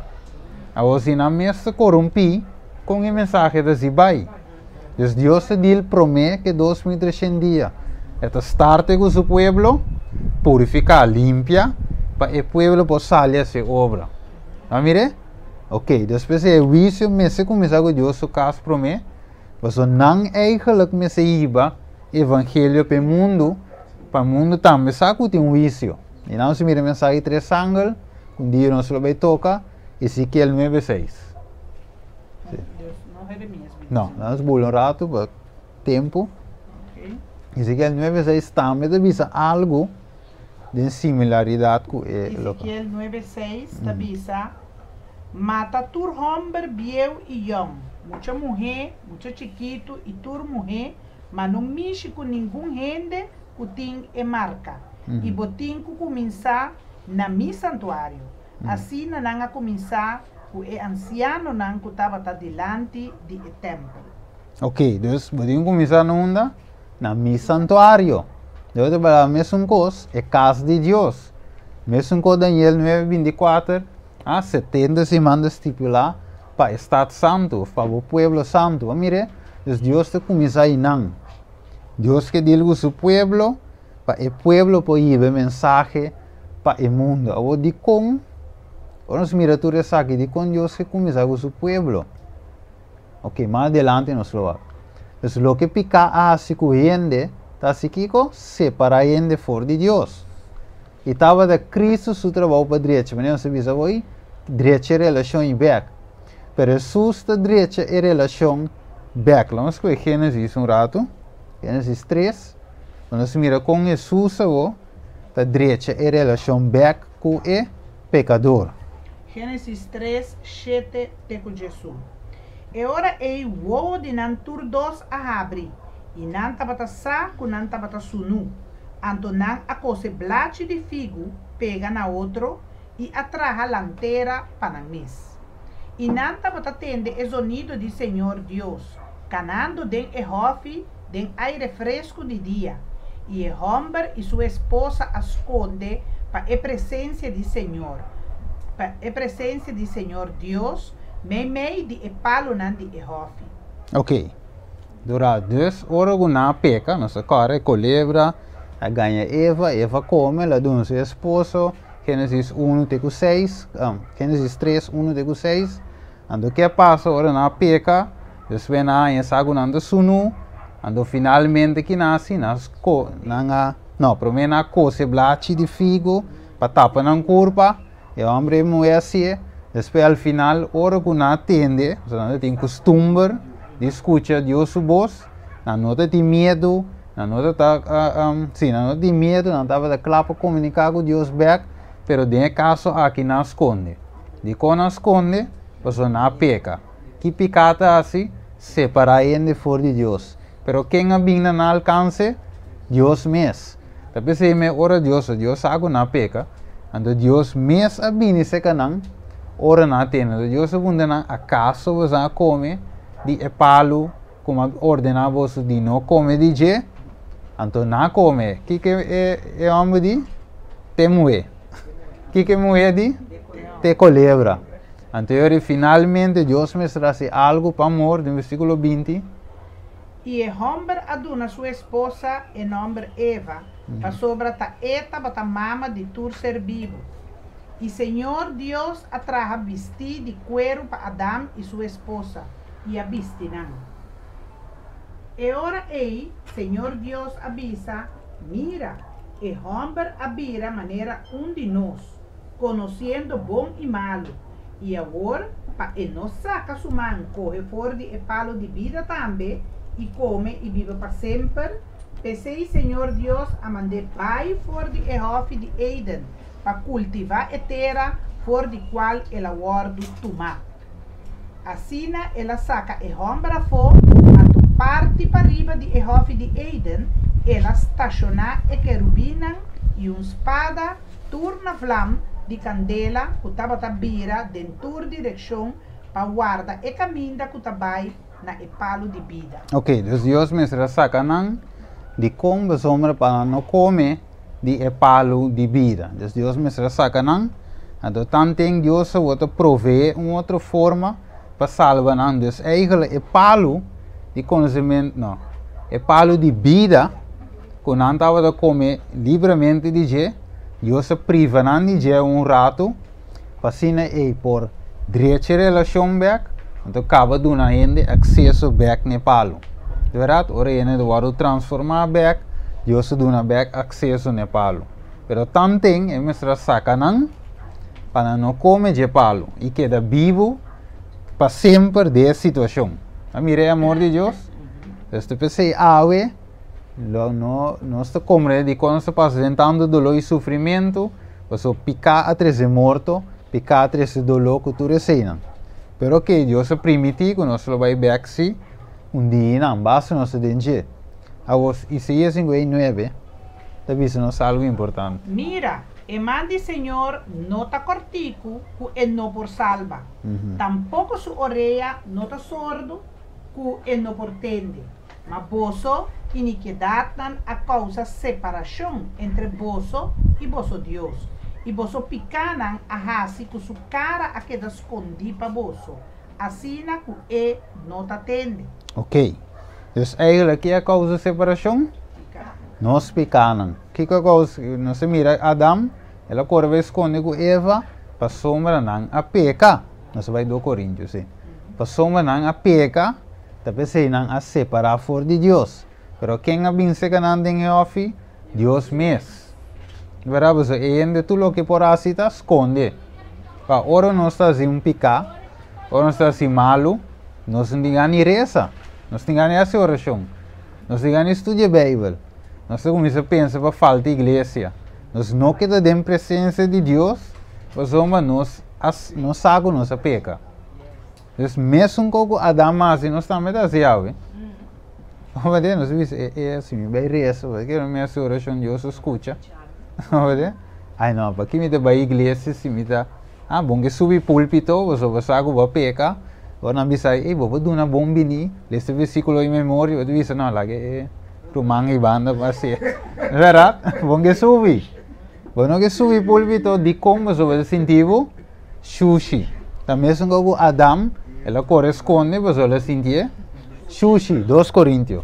A: Awor, si nan mes ta korumpí, kon e mensahe ta si bai? Dus Dios ta dil promé ku e 2300 dia. E ta starte ku su pueblo, purifiká, limpia, pa e pueblo por sali hasi e obra. A mir'é? Ok, despues di e huisio mester kuminsá ku Dios su kas promé, pasobra nan eigenlijk mester hiba evangelio pa e mundu, pa e mundu tambe sa ku tin un huisio. I nan nos mira e mensahe di tres angel, ku un dia nos lo bai toka, Ezekiel 9:6. Sí. No, nos bula un ratu pa tempu. Ezekiel 9:6 tambe ta bisa algu den similaridat ku e loke.
B: Ezekiel 9:6 ta bisa, Mata tur hòmber bieu i yòn, mucha muhé, mucha chikitu i tur muhé, ma no mishi ku ningun hende ku tin e marka. I bo tin ku kuminsá na mi santuario. Asina nan a kuminsá ku e ansianonan ku tabata dilanti di e tèmpel.
A: Oké, dus bo tin ku kuminsá na unda? Na mi santuario. De otro palabra, mesun kos, e kas di Dios. Mesun kos Daniel 9:24, a 70 siman ta stipulá pa e stat santu, of pa bo pueblo santu. Bo mira, Dus Dios ta kuminsá einan. Dios ke deal ku su pueblo pa e pueblo por hiba e mensahe pa e mundu. Awor dikon? Ora nos mira tur esaki, dikon Dios ke kuminsá ku su pueblo? Ok, mas adelante nos lo wak. Dus loke piká a hasi ku hende ta hasi kiko? Separá hende for di Dios. I tabata Cristo su trabou pa drecha, manera nos a bisa hoy, drecha e relashon i bèk. Pero Hesus ta drecha e relashon bèk. Laga nos kohe Génesis un ratu, Génesis 3, pa nos mira kon Hesus awor ta drecha e relashon bèk ku e pekador.
B: Génesis 3, 7 te ku 11. E ora ei wowo di nan tur dos a habri, i nan tabata sa ku nan tabata sunú. Anto nan a kose blachi di figu pega na otro i a traha lantera pa nan mes. I nan tabata tende e zonido di Señor Dios kanando den e hòfi den aire fresku di dia, i e hòmber i su esposa a skonde pa e presensia di Señor, pa e presensia di Señor Dios meimei di e palunan di e hòfi.
A: Ok. Dura dus ora ku nan a peka, nos a kòrda e kolebra a gaña Eva, Eva kome, el a duna su esposo, Génesis unu te ku seis, Génesis tres unu te ku seis. Anto ke a pasa ora nan a peka? Despues nan a haña sa ku nan ta sunú, anto finalmente ki nan a hasi? Nan a nan a, no, promé nan a kose blachi di figu pa tapa nan kurpa, E homber i muhé hasié. Despues al final ora ku nan a tende, pasobra nan ta tin kustumber di skucha Dios su bos, nan no ta tin miedu, nan no ta ta, si, nan no ta tin miedu, nan tabata kla pa komuniká ku Dios bèk, pero den e kaso aki nan a skonde. Dikon nan a skonde? Pasobra nan a peka. Ki piká ta hasi? Separá hende for di Dios. Pero ken a bin na nan alkanse? Dios mes. Ta p'esei me ora Dios, Dios sa ku nan a peka, anto Dios mes a bini serka nan ora nan a tende. Anto Dios a puntra nan, Akaso boso a kome di e palu ku mi a ordená boso di no kome di dje? Anto nan a kome. Kiko e hòmber di? Te muhé. Kiko e muhé di? Te kolebra. Anto e ora finalmente Dios mester hasi algu pa amor, den versíkulo 20.
B: I e hòmber a duna su esposa e nòmber Eva, pasobra ta e tabata mama di tur ser bibu. I señor Dios a traha bistí di kueru pa Adam i su esposa, i a bisti nan. E ora ei señor Dios a bisa, Mira, e hòmber a bira manera un di nos, konosiendo bon i malu, i awor pa e no saka su man kohe for di e palu di bida tambe i kome i biba pa semper, p'esei Señor Dios a mand'é bai for di e hòfi di Eden pa kultivá e tera for di kual el a wòrdu tumá. Asina el a saka e hòmber afó, anto parti pariba di e hòfi di Eden el a stashoná e kerubinnan i un spada tur na vlam di kandela ku tabata bira den tur direkshon pa warda e kaminda ku ta bai na e palu di bida.
A: Ok, dus Dios mester a saka nan di kon pasobra pa nan no kome di e palu di bida. Dus Dios mester a saka nan, anto tanten Dios awor ta proveé un otro forma pa salba nan. Dus eigenlijk e palu di konosementu, no, e palu di bida ku nan tabata kome libremente di dje, Dios a priva nan di dje un ratu, pa asina ei por drecha e relashon bèk, anto kaba duna hende akseso bèk na e palu. Di bèrdat, ora hende ta wòrdu transformá bèk, Dios ta duna bèk akseso na e palu. Pero tanten e mester a saka nan pa nan no kome dje palu i keda bibu pa semper den e situashon. A mira e amor di Dios? Pues ta p'esei awe lo no nos ta komprende dikon nos ta pasa den tantu doló i sufrimentu, pasobra piká a trese morto, piká a trese doló ku tur eseinan. Pero oke, Dios a primiti ku nos lo bai bèk si un dia nan, basta nos ta den dje. Awor, Isaías 59 ta bisa nos algu importante.
B: Mira, e man di Señor no ta kòrtiku ku e no por salba, tampoko su orea no ta sordu ku e no por tende. Ma boso inikidatnan a kousa separashon entre boso i boso Dios, i boso pikánan a hasi ku su kara a keda skondí pa boso, asina ku e no ta tende.
A: Ok. Dus eigenlijk, kiko a kousa separashon? Nos pikánan. Kiko a kousa? Nos a mira Adam, el a kore bai skonde ku Eva, pasobra nan a peka. Nos a bai 2 Korintios, sí. Pasobra nan a peka, ta p'esei nan a separá for di Dios. Pero ken a bin seka nan den e hòfi? Dios mes. Bèrdat? Pasobra e hende tur loke por hasi ta skonde. Pa ora nos ta hasi un piká, ora nos ta hasi malu, nos no tin gana di resa, nos tin gana di hasi orashon, nos tin gana di studia Beibel. Nos ta kuminsá pensa pa falta iglesia. Nos no keda den presensia di Dios pasobra nos a nos sa ku nos a peka. Dus mesun kos ku Adam a hasi nos tambe ta hasi awe. Oye, nos bisa, e, e, si mi bai resa, porque mi hasi orashon Dios a skucha. Oye, ai no, pa ki mi ta bai iglesia si mi ta, ah, bon ke subi púlpito, pasobra bo sa ku bo a peka, ora nan bisa, ei, bo por duna bon bini, lesa e versíkulo di memoria, bo ta bisa, no, laga e ruman ei banda pa hasié. Bèrdat? Bon ke subi. Bo no ke subi púlpito, dikon? Pasobra bo ta sinti bo shushi. Ta mesun ku Adam, el a kore skonde pasobra el a sintié shushi. 2 Korintio.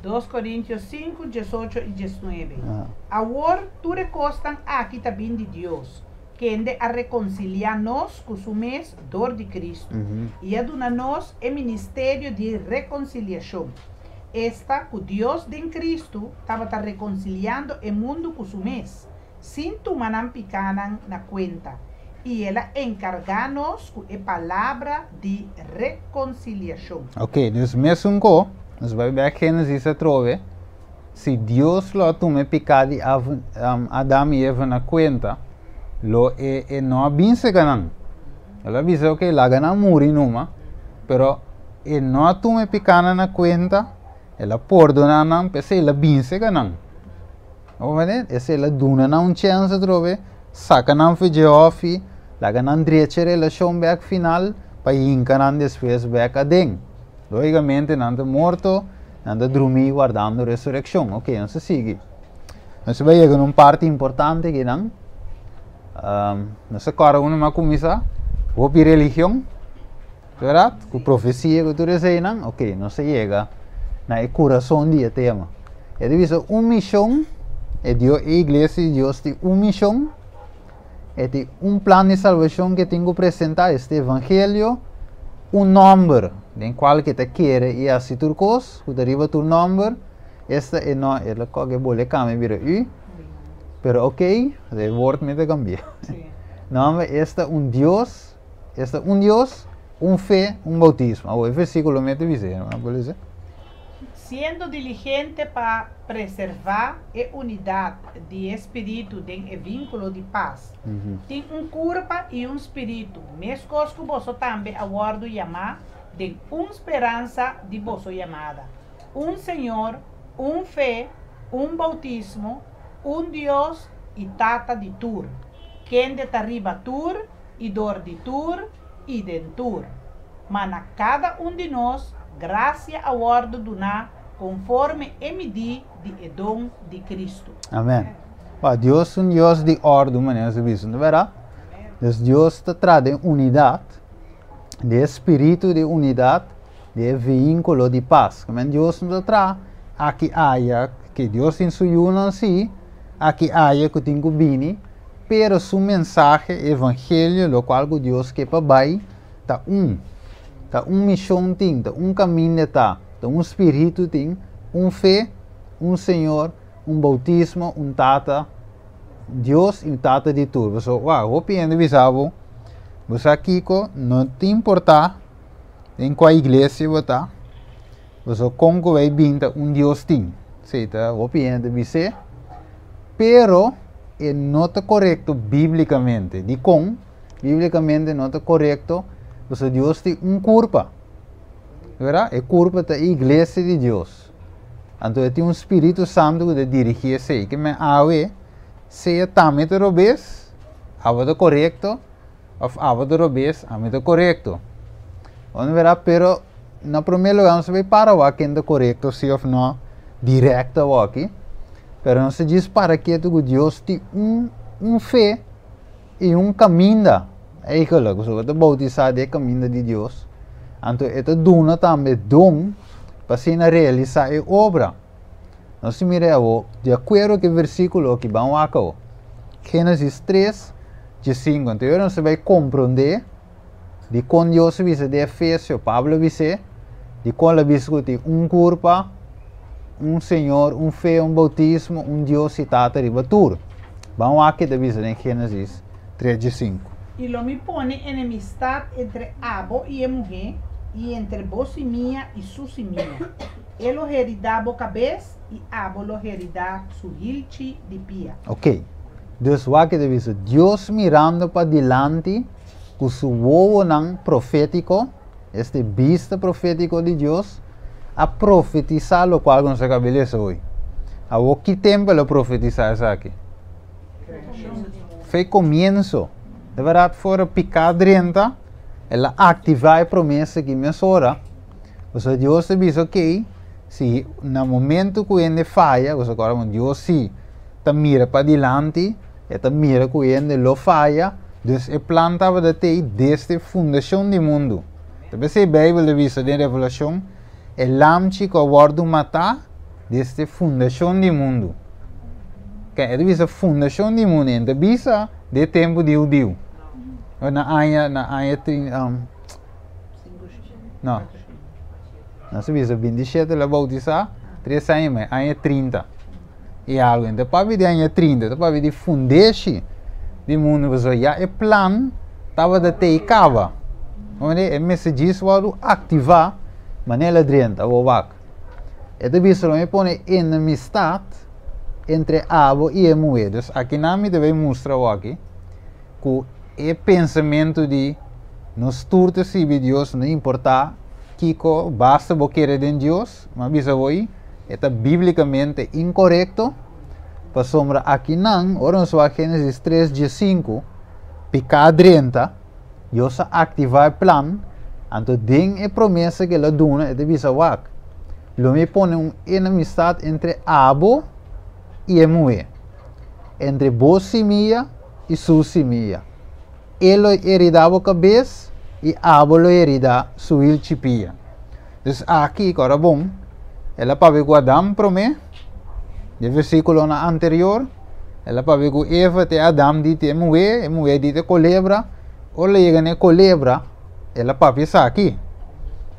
B: 2 Korintio 5, 18 i 19. Awor, tur e kosnan aki ta bin di Dios, kende a rekonsiliá nos ku su mes dor di Kristu, i a duna nos e ministerio di rekonsiliashon, esta, ku Dios den Kristu tabata rekonsiliando e mundu ku su mes, sin tuma nan pikánan na kuenta, i el a enkargá nos ku e palabra di rekonsiliashon.
A: Ok, dus mesun ko, nos bai bek Génesis atrobe, si Dios lo a tuma e piká di Adam i Eva na kuenta, lo e e no a bin seka nan. El a bisa, ok, laga nan muri numa, pero e no a tuma e pikánan na kuenta, el a pordoná nan, p'esei el a bin seka nan. Bo mende? Esei la duna nan un chèns atrobe, saka nan for dje hòfi, laga nan drecha e relashon bèk final pa hinka nan despues bèk aden. Lógikamente nan ta morto, nan ta drumí wardando resurekshon. Oke, nos ta sigui. Nos a bai yega na un parti importante akinan. Nos ta kòrda unda mi a kuminsá, hopi religion, bèrdat? Ku profesia ku tur eseinan. Oke, nos a yega na e kurason di e tema. E ta bisa un mishon, e Dios, e iglesia di Dios tin un mishon, e tin un plan di salbashon ke tin ku presentá, esta evangelio, un nòmber den kual ke ta kere i hasi tur kos, ku ta riba tur nòmber, esta e no, e lo koke bole kambia bira u, pero oke, e word mi ta kambia. Nòmber esta un Dios. Esta un Dios, un fe, un bautismo. Awor e versíkulo mi a ta bisa, hermano, por lesa?
B: Siendo diligente pa preservá e unidat di e spiritu den e vínkulo di pas. Tin un kurpa i un spiritu, meskos ku boso tambe a wòrdu yamá den un speransa di boso yamada, un Señor, un fe, un boutismo, un Dios i Tata di tur, kende ta riba tur i dor di tur i den tur. Ma na kada un di nos grasia a wòrdu duná konforme e midí di e don di Kristu.
A: Amen. Wou, Dios ta un Dios di òrdu, manera nos a bisa, no ta bèrdat? Dus Dios ta traha den unidat, den e spiritu di unidat, den e vehíkulo di pas. Amen. Dios no ta traha aki aya, ke Dios tin su yunan sí, aki aya ku tin ku bini, Pero su mensahe, evangelio, lokual ku Dios ke pa bai, ta un. Ta un mishon tin, ta un kaminda ta, ta un spiritu tin, un fe, un Señor, un boutismo, un Tata, Dios i un Tata di tur. Pasobra, wak, hopi hende bisa bo, bo sa kiko, no ta importá den kua iglesia bo ta, pasobra kon ku bai bin ta un Dios tin. Sí, ta hopi hende ta bis'é. Pero e no ta korekto bíblikamente. Dikon bíblikamente no ta korekto? Pasobra Dios tin un kurpa. Bèrdat? E kurpa ta e iglesia di Dios. Anto e tin un spiritu santu ku ta dirigí esei. Ke men awe, sea tambe ta robes, abo ta korekto, òf abo ta robes, ami ta korekto. Bo no bèrdat? Pero na promé lugá nos ta bai para wak ken ta korekto si òf no direkto awòki. Pero nos ta djis para ketu ku Dios tin un un fe i un kaminda eigenlijk, pasobra bo ta boutisá den e kaminda di Dios, anto e ta duna tambe don Pa asina realisá e obra. Nos mira awor, di akuerdo ku e versíkulo aki, ban wak awor. Génesis 3, 5. Anto nos ta bai komprondé dikon Dios a bisa den Efesio, Pablo a bis'é, dikon el a bisa ku tin un kurpa, un Señor, un fe, un boutismo, un Dios i Tata riba tur. Ban wak ke ta bisa den Génesis 3, 5.
B: I lo mi pone enemistat entre abo i e muhé, i entre bo simia i su simia. E lo heridá bo kabes, i abo lo heridá su hilchi di pia.
A: Ok. Dus wak ke ta bisa, Dios mirando padilanti ku su wowonan profétiko, este bista profétiko di Dios, a profetisá lokual ku nos a kaba lesa hoy. Awor ki tempu el a profetisá esaki? Fe komienso. De bèrdat for piká drenta, el a aktivá e promesa aki mesora. Pasobra Dios ta bisa, ok, si na momento ku hende faya, pasobra kòrda ku Dios si ta mira padilanti, e ta mira ku hende lo faya, dus e plan tabata tei desde fundashon di mundu. Ta p'esei Beibel ta bisa den Revelashon, e lamchi ku a wòrdu matá desde fundashon di mundu. Ke e ta bisa fundashon di mundu, e no ta bisa den e tempu di hudiu. Na aña, na aña no. Nos a bisa 27 el a bautisá, 3 aña i mei, aña 30 i algu. Enton papia di aña 30, ta papia di fundeshi di mundu, pasobra ya e plan tabata tei kaba. E mester djis wòrdu aktivá manera el a drenta awor wak. E ta bisa lo mi pone enemistat entre abo i e muhé. Dus akinan mi ta bai mustra awor aki ku e pensamentu di nos tur ta sirbi Dios no importá kiko, basta bo kere den Dios, mi a bisa bo ei, e ta bíblikamente inkorekto, pasobra akinan ora nos wak Génesis 3 15, piká a drenta, Dios a aktivá e plan, anto den e promesa ku el a duna e ta bisa wak, lo mi pone un enemistat entre abo i e muhé, entre bo simia i su simia. E lo heridá bo kabes i abo lo heridá su hilchi pia. Dus aki, ku ora bon, el a papia ku Adam promé, den versíkulonan anterior, el a papia ku Eva te Adam di te muhé, e muhé di te kolebra, ora el a yega na e kolebra, el a papia esaki.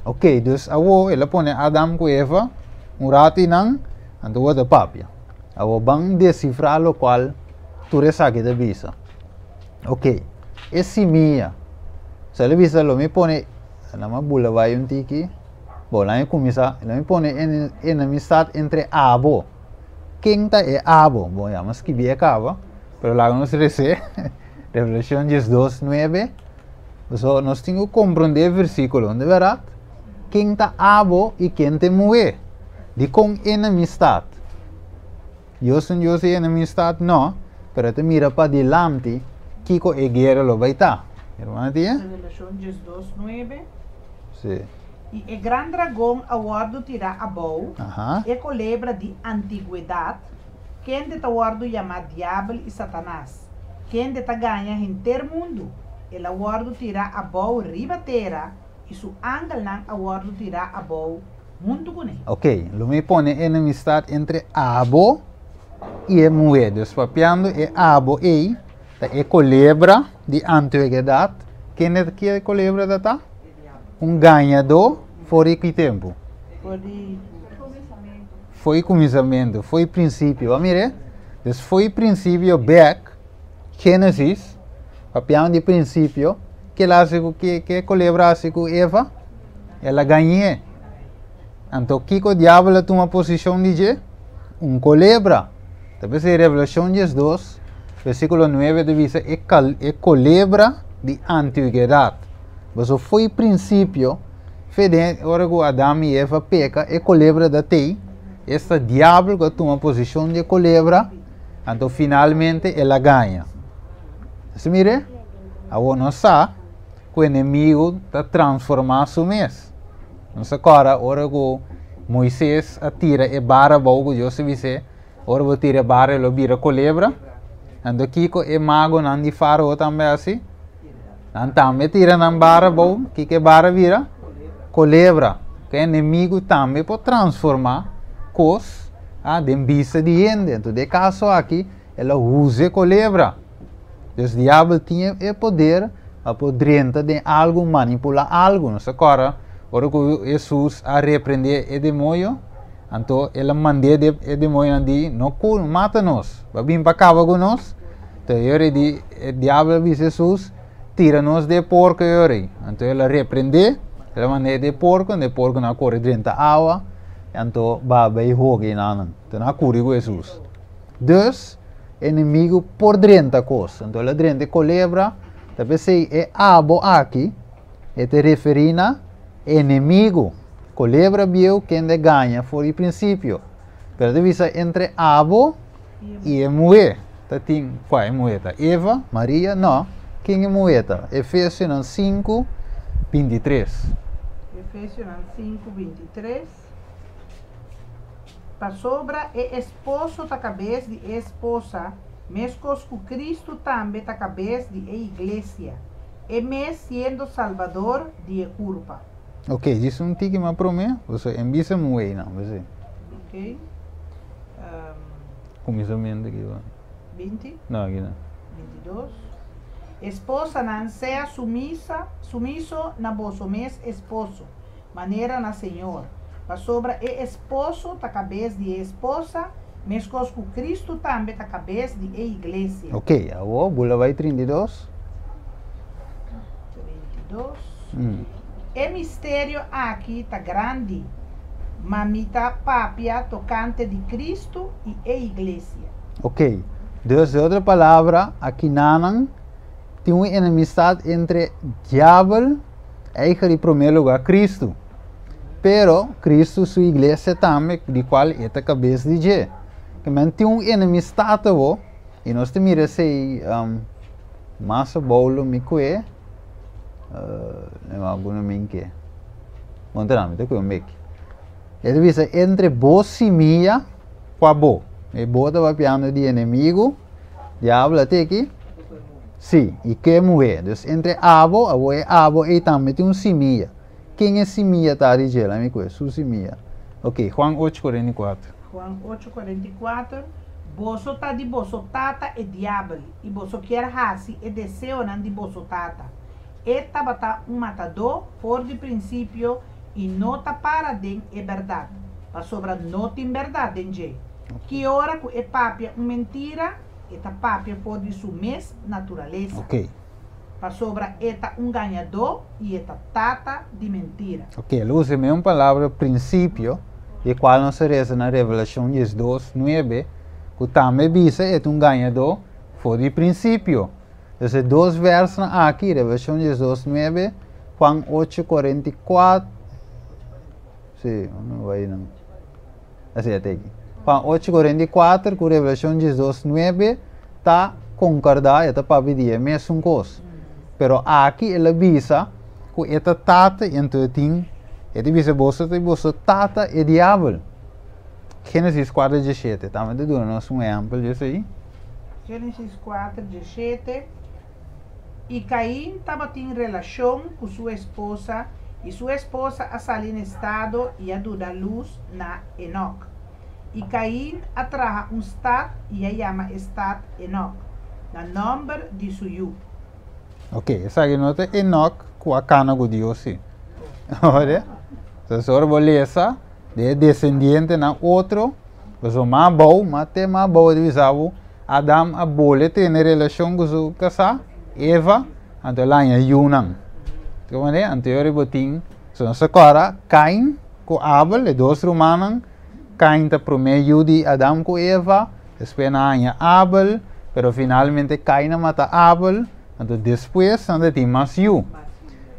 A: Ok, dus awor el a pone Adam ku Eva un ratu einan, anto wou ta papia. Awor ban desifrá lokual tur esaki ta bisa. Ok, e simia. So el a bisa lo mi pone, nan a bula bai un tiki. Bo, nan a kuminsá, lo mi pone enemistat entre abo. Ken ta e abo? Bo, ya mi a skibi e kaba, pero laga nos res'é. Revelashon 12, 9. So, nos tin ku komprondé e versíkulo, no bèrdat? Ken ta abo i ken ta e muhé? Dikon enemistat? Dios ta un Dios di enemistat? No, pero e ta mira padilanti kiko e guera lo bai ta. Hermana Tia?
B: Revelashon 12, 9.
A: Sí.
B: I e gran dragon a wòrdu tirá abou, e kolebra di antigwedat, kende ta wòrdu yamá Diabel i Satanas, kende ta gaña henter mundu, el a wòrdu tirá abou riba tera, i su angelnan a wòrdu tirá abou huntu kuné.
A: Ok, lo mi pone enemistat entre abo i e muhé. Dus papiando e abo ei ta e kolebra di antigwedat. Kende ki e kolebra ta ta? Un gañadó for di ki tempu? For di kuminsamentu, for di prinsipio. Bo a mira? Dus for di prinsipio bèk, Génesis, papiando di prinsipio, ke el a hasi ku ke ke kolebra a hasi ku Eva? El a gañ'é. Anto kiko diabel a tuma posishon di dje? Un kolebra. Ta p'esei Revelashon 12, versíkulo 9 ta bisa e kal e kolebra di antigwedat. Pasobra fo'i prinsipio, fe den ora ku Adam i Eva peka, e kolebra ta tei, esta diabel ku a tuma posishon di e kolebra, anto finalmente el a gaña. Nos ta mira? Awor nos sa ku enemigu ta transformá su mes. Nos ta kòrda ora ku Moises a tira e bara abou ku Dios a bis'é, ora bo tira e bara e lo bira kolebra. Anto kiko e magonan di Fárao tambe a hasi? Nan tambe tira nan bara abou, kiko e bara bira? Kolebra. Ku enemigu tambe por transformá kos den bista di hende. Anto den e kaso aki el a usa e kolebra. Dus diabel tin e poder pa por drenta den algu, manipulá algu. Nos ta kòrda ora ku Hesus a reprendé e demoño, anto el a mand'é e demoñonan di no mata nos, bo a bin pa kaba ku nos. Anto e ora di e diabel a bisa Hesus, tira nos den e porko e ora ei. Anto el a reprendé, el a mand'é den e porko, anto e porkonan a kore drenta awa, anto ba bai hoga enanan. Anto nan a kuri ku Hesus. Dus, enemigu por drenta kos. Anto el a drenta e kolebra, ta p'esei e abo aki e ta referí na enemigu. Kolebra bieu kende gaña for di prinsipio. Pero ta bisa entre abo i e muhé. Ta tin, kua e muhé ta? Eva? Maria? No. Ken e muhé ta? Efesionan 5, 23.
B: Efesionan 5, 23. Pasobra e esposo ta kabes di e esposa, meskos ku Kristu tambe ta kabes di e iglesia, e mes siendo Salbador di e kurpa.
A: Ok, djis un tiki mas prome, boso en bisa muhé nan, boso.
B: Ok.
A: Kuminsamentu aki bo.
B: 20?
A: No, aki no.
B: 22. Esposanan, sea sumisa, sumiso na boso mes esposo, manera na Señor. Pasobra e esposo ta kabes di e esposa, meskos ku Kristu tambe ta kabes di e iglesia.
A: Ok, awor bula bai 32.
B: 32. E misterio aki ta grandi, ma mi ta papia tokante di Kristu i e iglesia.
A: Ok, dus den otro palabra, akinanan tin un enemistat entre diabel, Eiger i promé lugá Kristu. Pero Kristu su iglesia tambe, di kual e ta kabes di dje. Ke men tin un enemistat awor, i nos ta mira esei mas abou lo mi kue, uh, mi ke. Bon ta mi ta kue un beki. E ta bisa entre bo simia kua bo. E bo ta papiando di enemigu, diablo a teki. Sí, i ke muhé. Dus entre abo, abo e abo ei tambe tin un simia. Ken e simia ta di dje? Laat mi kue, su simia. Ok, Juan 8, 44.
B: Juan 8, 44, Boso ta di boso tata e diabel, i boso kier hasi e deseonan di boso tata. E tabata un matadó for di prinsipio i no ta para den e bèrdat, pasobra no tin bèrdat den dje. Ki ora ku e papia un mentira, E ta papia for di su mes naturalesa.
A: Ok.
B: Pasobra e ta un gañadó i e ta tata di mentira.
A: Ok, el usa e mesun palabra prinsipio, di kual nos a resa na Revelashon 12, 9, ku tambe bisa e ta un gañadó for di prinsipio. Entonces e dos vèrsnan aki, Revelashon 12, 9, Juan 8, 44, sí, no bai nan. Así a teki. Juan 8, 44 ku Revelashon 12, 9 ta konkordá, e ta papia di e mesun kos. Pero aki el a bisa ku e ta tata i anto e tin, e ta bisa boso ta boso tata e diabel. Génesis 4, 17 tambe ta duna nos un ehèmpel di esei.
B: Génesis 4, 17 I Cain tabatin relashon ku su esposa, i su esposa a sali na estado i a duna lus na Enoc. I Cain a traha un stat i a yama e stat Enoc, na nòmber di su yu.
A: Ok, esaki no ta Enoc ku a kana ku Dios si. Ora, entonces ora bo lesa di e desendientenan otro, pasobra mas abou, mas te mas abou e ta bisa bo, Adam a bole tene relashon ku su kasá, Eva, anto el a haña yunan. Komprendé? Anto e ora bo tin, so nos ta kòrda Kain ku Abel, e dos rumannan. Kain ta promé yu di Adam ku Eva, despues nan a haña Abel, pero finalmente Kain a mata Abel, anto despues nan ta tin mas yu.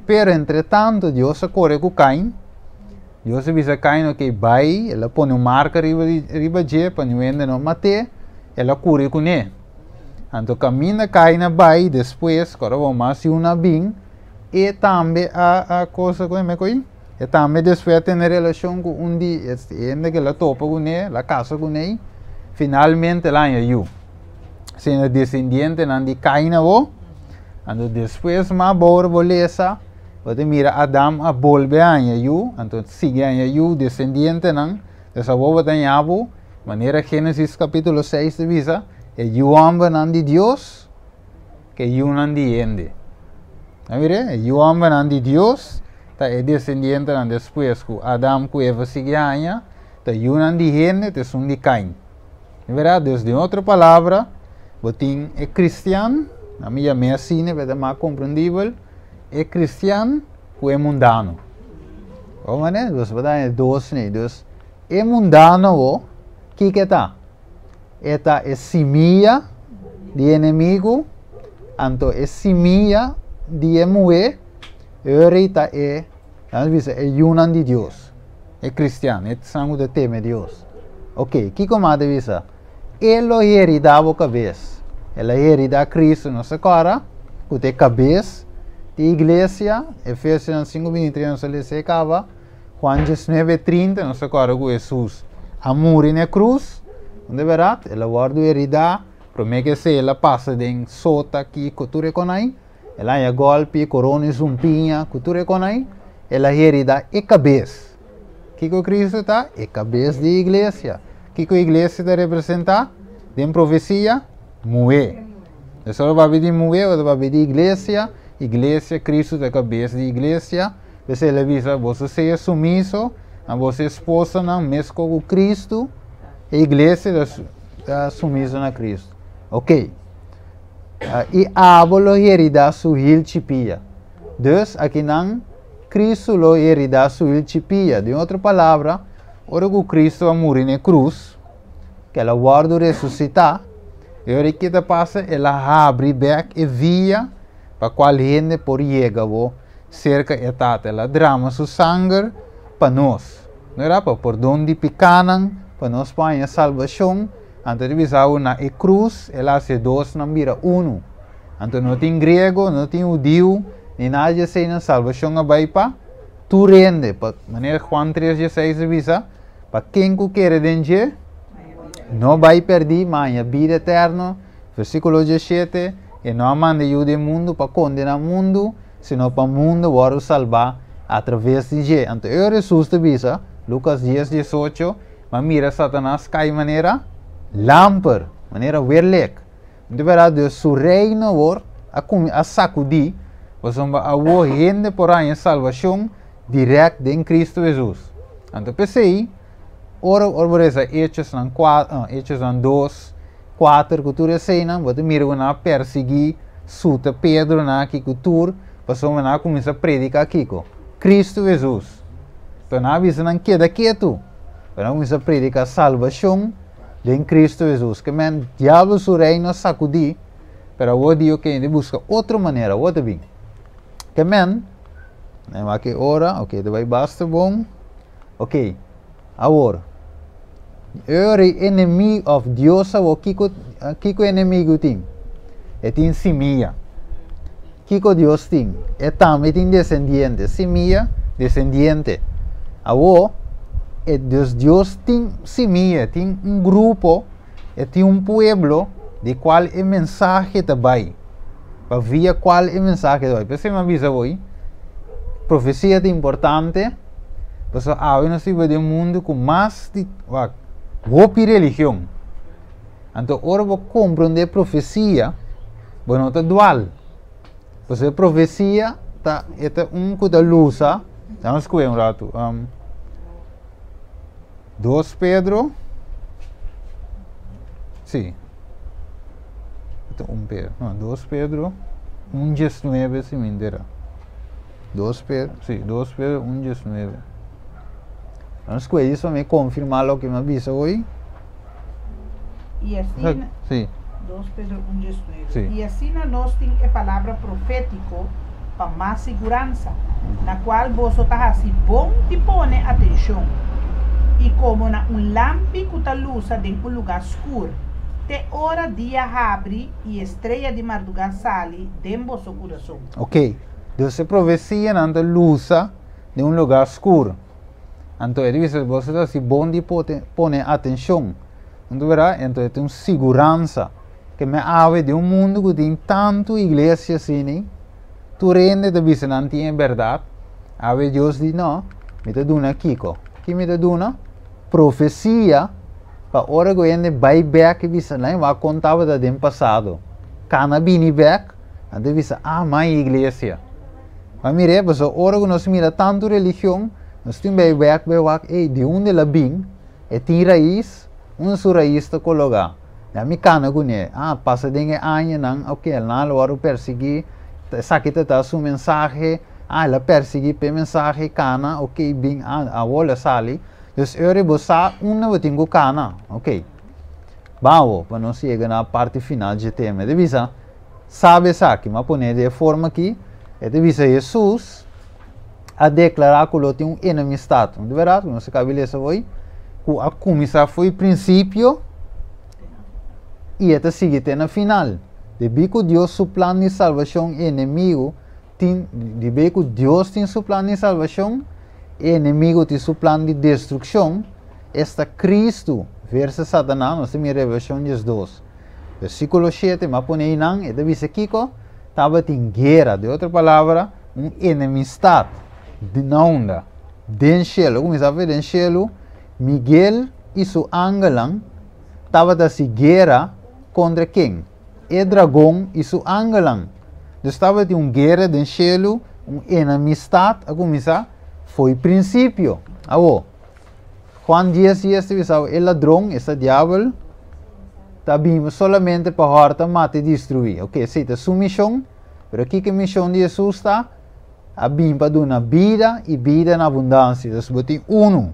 A: Pero entretanto Dios a kore ku Kain. Dios a bisa Kain, ok, bai, el a pone un marka riba di, riba dje pa niun hende no mat'é, el a kuri kuné. Anto kaminda Kain a bai despues, ku ora bo mas yu na bin, e tambe a, a kosa ku e koi, e tambe despues a tene relashon ku un di e hende ku el a topa kuné, el a kasa kuné, finalmente el a haña yu. Siendo desendientenan di Kain awor, anto despues mas bo ora bo lesa, Bo ta mira Adam a bolbe haña yu, anto sigui haña yu, desendientenan. Des awor bo ta haña bo, manera Génesis kapítulo seis ta bisa, e yu hòmbernan di Dios ku e yunan di hende. A mira? E yu hòmbernan di Dios ta e desendientenan despues ku Adam ku Eva sigui haña, ta yunan di hende ta esun di Kain. E berdad? Dus den otro palabra, bo tin e kristian, na mi yam'é asina pa e ta mas komprendibel, e kristian ku e mundano. Bo mane? Dus bo ta haña dos nei. Dus e mundano awo, kiko e ta? E ta e simia di enemigu, anto e simia di e muhé, e rei ta e, nan ta bisa, e yunan di Dios. E kristian, e esnan ku ta teme Dios. Ok, kiko mas ta bisa? E lo heridá bo kabes. El a heridá Kristu, nos ta kòrda ku ta e kabes di iglesia, Efesionan 5:23 nos a lesa e kaba, Juan 19:30 nos ta kòrda ku Hesus a muri na e krus, no ta bèrdat? El a wòrdu heridá, promé ke esei el a pasa den sota, kiko, tur e konai. El a haña gòlpi, korona i zumpiña, ku tur e konai, el a heridá e kabes. Kiko Kristu ta? E kabes di iglesia. Kiko iglesia ta representá den profesia? Muhé. Esei ora papia di muhé, ora ta papia di iglesia. Iglesia, Kristu ta e kabes di iglesia. P'esei el a bisa, Boso sea sumiso na boso esposanan meskos ku Kristu, e iglesia ta sumiso na Kristu. Oké. I abo lo heridá su hilchi pia. Dus, akinan, Kristu lo heridá su hilchi pia. Den otro palabra, ora ku Kristu a muri na e krus, ku el a wòrdu resusitá, e ora ke ta pasa? El a habri bèk e via pa kual hende por yega bo serka e Tata. El a drama su sanger pa nos. No era pa pordon di pikánan, pa nos por haña salbashon. Anto ta bisa bo na e krus el a hasi e dosnan bira unu. Anto no tin griego, no tin hudiu, ni nada di eseinan, salbashon a bai pa tur hende. Pa manera Juan tres dieseis ta bisa, pa ken ku kere den dje no bai pèrdí, ma haña bida eterno. Versíkulo 17, E no a manda Yu den mundu pa kondená mundu, sino pa mundu wòrdu salbá atraves di dje. Anto e ora Hesus ta bisa, Lukas dies, diesocho, Ma mira Satanas kai manera lamper, manera werlek. Di bèrdat Dios su reino awor a kumi a sakudí, pasobra awor hende por haña salbashon dirèkt den Kristu Hesus. Anto p'esei, ora ora bo resa Hechosnan kua Hechosnan dos, kuater ku tur eseinan, bo ta mira ku nan a persiguí, suta Pedro nan aki ku tur, pasobra nan a kuminsá prediká kiko? Kristu Hesus. Anto nan a bisa nan keda ketu. Pero nan kuminsá prediká salbashon den Kristu Hesus. Ke men, diablo su reino a sakudí, pero awor di oke hende buska otro manera, awor ta bin. Ke men, nan wak e ora, oke, ta bai basta bon. Oke, awor, e ora e enemigo, òf Dios awor, kiko, kiko e enemigo tin? E tin simia. Kiko Dios tin? E tambe tin desendiente, simia, desendiente. Awor, e dus Dios tin simia, tin un grupo, e tin un pueblo di kual e mensahe ta bai, pa via kual e mensahe ta bai. P'esei mi a bisa bo, profesia ta importante, pasobra awe nos ta biba den un mundu ku mas di, wak, hopi religion. Anto ora bo komprondé profesia, bo no ta dual. Pasobra e profesia ta e ta un ku ta lusa. Dame sku'é un ratu. Um, 2 Pedro. Sí. Ta 1 Pedro. No, 2 Pedro 1:19 si mi entera. 2 Pedro, sí, 2 Pedro 1:19. Dame sku'é djis pa mi konfirmá loke mi a bisa hoy.
B: I asina,
A: Sí.
B: 2 Pedro 1, 19.
A: Sí.
B: I asina nos tin e palabra profétiko pa mas siguransa, na kual boso ta hasi bon di pone atenshon, i komo na un lampi ku ta lusa den un lugá skur, te ora dia habri i e strea di mardugá sali den boso kurason.
A: Ok, dus e profesianan ta lusa den un lugá skur. Anto e ta bisa, boso ta hasi bon di pone atenshon. Anto bera, anto e ta un siguransa ke mi awe den un mundu ku tin tantu iglesia asini, Tur hende ta bisa nan tin e bèrdat. Awe Dios di no, mi ta duna kiko? Ki mi ta duna? Profesia pa ora ku hende bai bèk i bisa nan wak kon tabata den pasado. Kana bini bèk, nan ta bisa, ah, mai iglesia. Ma mir'é, pasobra ora ku nos mira tantu religion, nos tin bai bèk bai wak, ey, di unda el a bin? E tin rais? Unda su rais ta kologá? Ya mi kana kuné. Ah, pasa den e añanan, ok, nan lo wòrdu persiguí, esaki ta ta su mensahe, ah, el a persiguí p'e mensahe kana, ok, bin, ah, awor el a sali. Dus e ora bo sa unda bo tin ku kana, ok. Ban awor pa nos yega na parti final dje tema. E ta bisa, Sabe esaki, mi a pone di e forma aki, e ta bisa Hesus a deklará ku lo tin un enemistat, no ta bèrdat? Nos a kaba di lesa hoy, ku a kuminsá for di prinsipio i e ta sigui te na final. Debí ku Dios su plan di salbashon e enemigu tin, debí ku Dios tin su plan di salbashon, e enemigu tin su plan di destrukshon, esta Kristu versus Satanas, nos ta mira Revelashon 12. Versíkulo 7, mi a pone einan, e ta bisa kiko? Tabatin guera, di otro palabra, un enemistat na unda? Den shelu. Kuminsá for den shelu, Miguel i su angelnan tabata hasi guera kontra ken? E dragon i su angelnan. Dus tabatin un guera den shelu, un enemistat a kuminsá fo'i prinsipio. Awor, Juan 10, 10 ta bisa, e ladron, esta diabel, ta bin solamente pa hòrta, mata i destruí. Ok, esei ta su mishon, pero kiko e mishon di Hesus ta? A bin pa duna bida i bida na abundansia. Dus bo tin unu,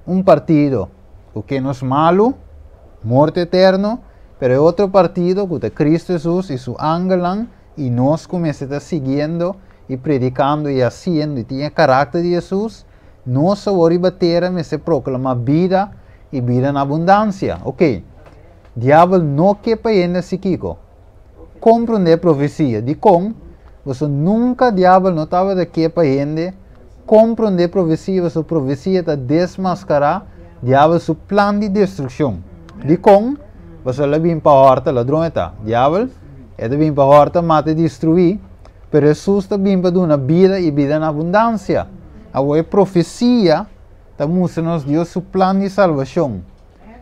A: un partido ku ke nos malu, morto eterno, pero e otro partido ku ta Kristu Hesus i su angelnan i nos ku mester ta siguiendo i predikando i hasiendo i tin e karakter di Hesus, Nos awor riba tera mester proklamá bida i bida na abundansia. Oke, Diabel no ke pa hende hasi kiko? Komprondé profesia. Dikon? Pasobra nunka Diabel no tabata ke pa hende komprondé profesia, pasobra profesia ta desmaskará Diabel su plan di destrukshon. Dikon? Pasobra el a bin pa hòrta, ladron e ta. Diabel, e ta bin pa hòrta, mata i destruí. Pero Hesus ta bin pa duna bida i bida na abundansia. Awor e profesia ta mustra nos Dios su plan di salbashon,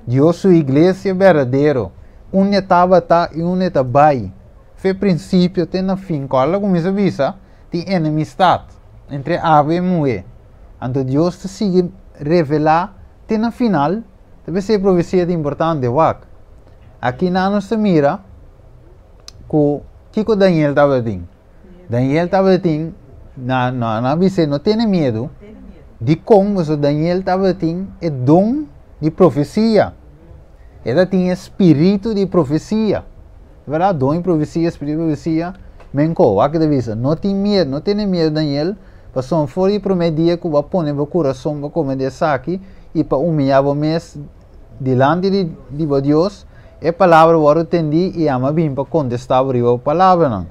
A: Dios su iglesia berdadero, unda e tabata i unda e ta bai. Fe prinsipio te na fin. Kòrda ku mi sa bisa, tin enemistat entre awe i muhé. Anto Dios ta sigui revelá te na final. Ta p'esei e profesia ta importante. Wak, aki nan nos ta mira ku kiko Daniel tabatin? Daniel tabatin, na na na bis'é no tene miedu, dikon? Pasobra Daniel tabatin e don di profesia, e tatin e spiritu di profesia, bèrdat? Don di profesia, spiritu di profesia, men ko, wak e ta bisa, no tin miedu, no tene miedu Daniel, pasobra for di promé dia ku bo a pone bo kurason pa kome di esaki i pa humiyá bo mes dilanti di di bo Dios, e palabra wòrdu tendí i ama bin pa kontestá bo riba bo palabranan.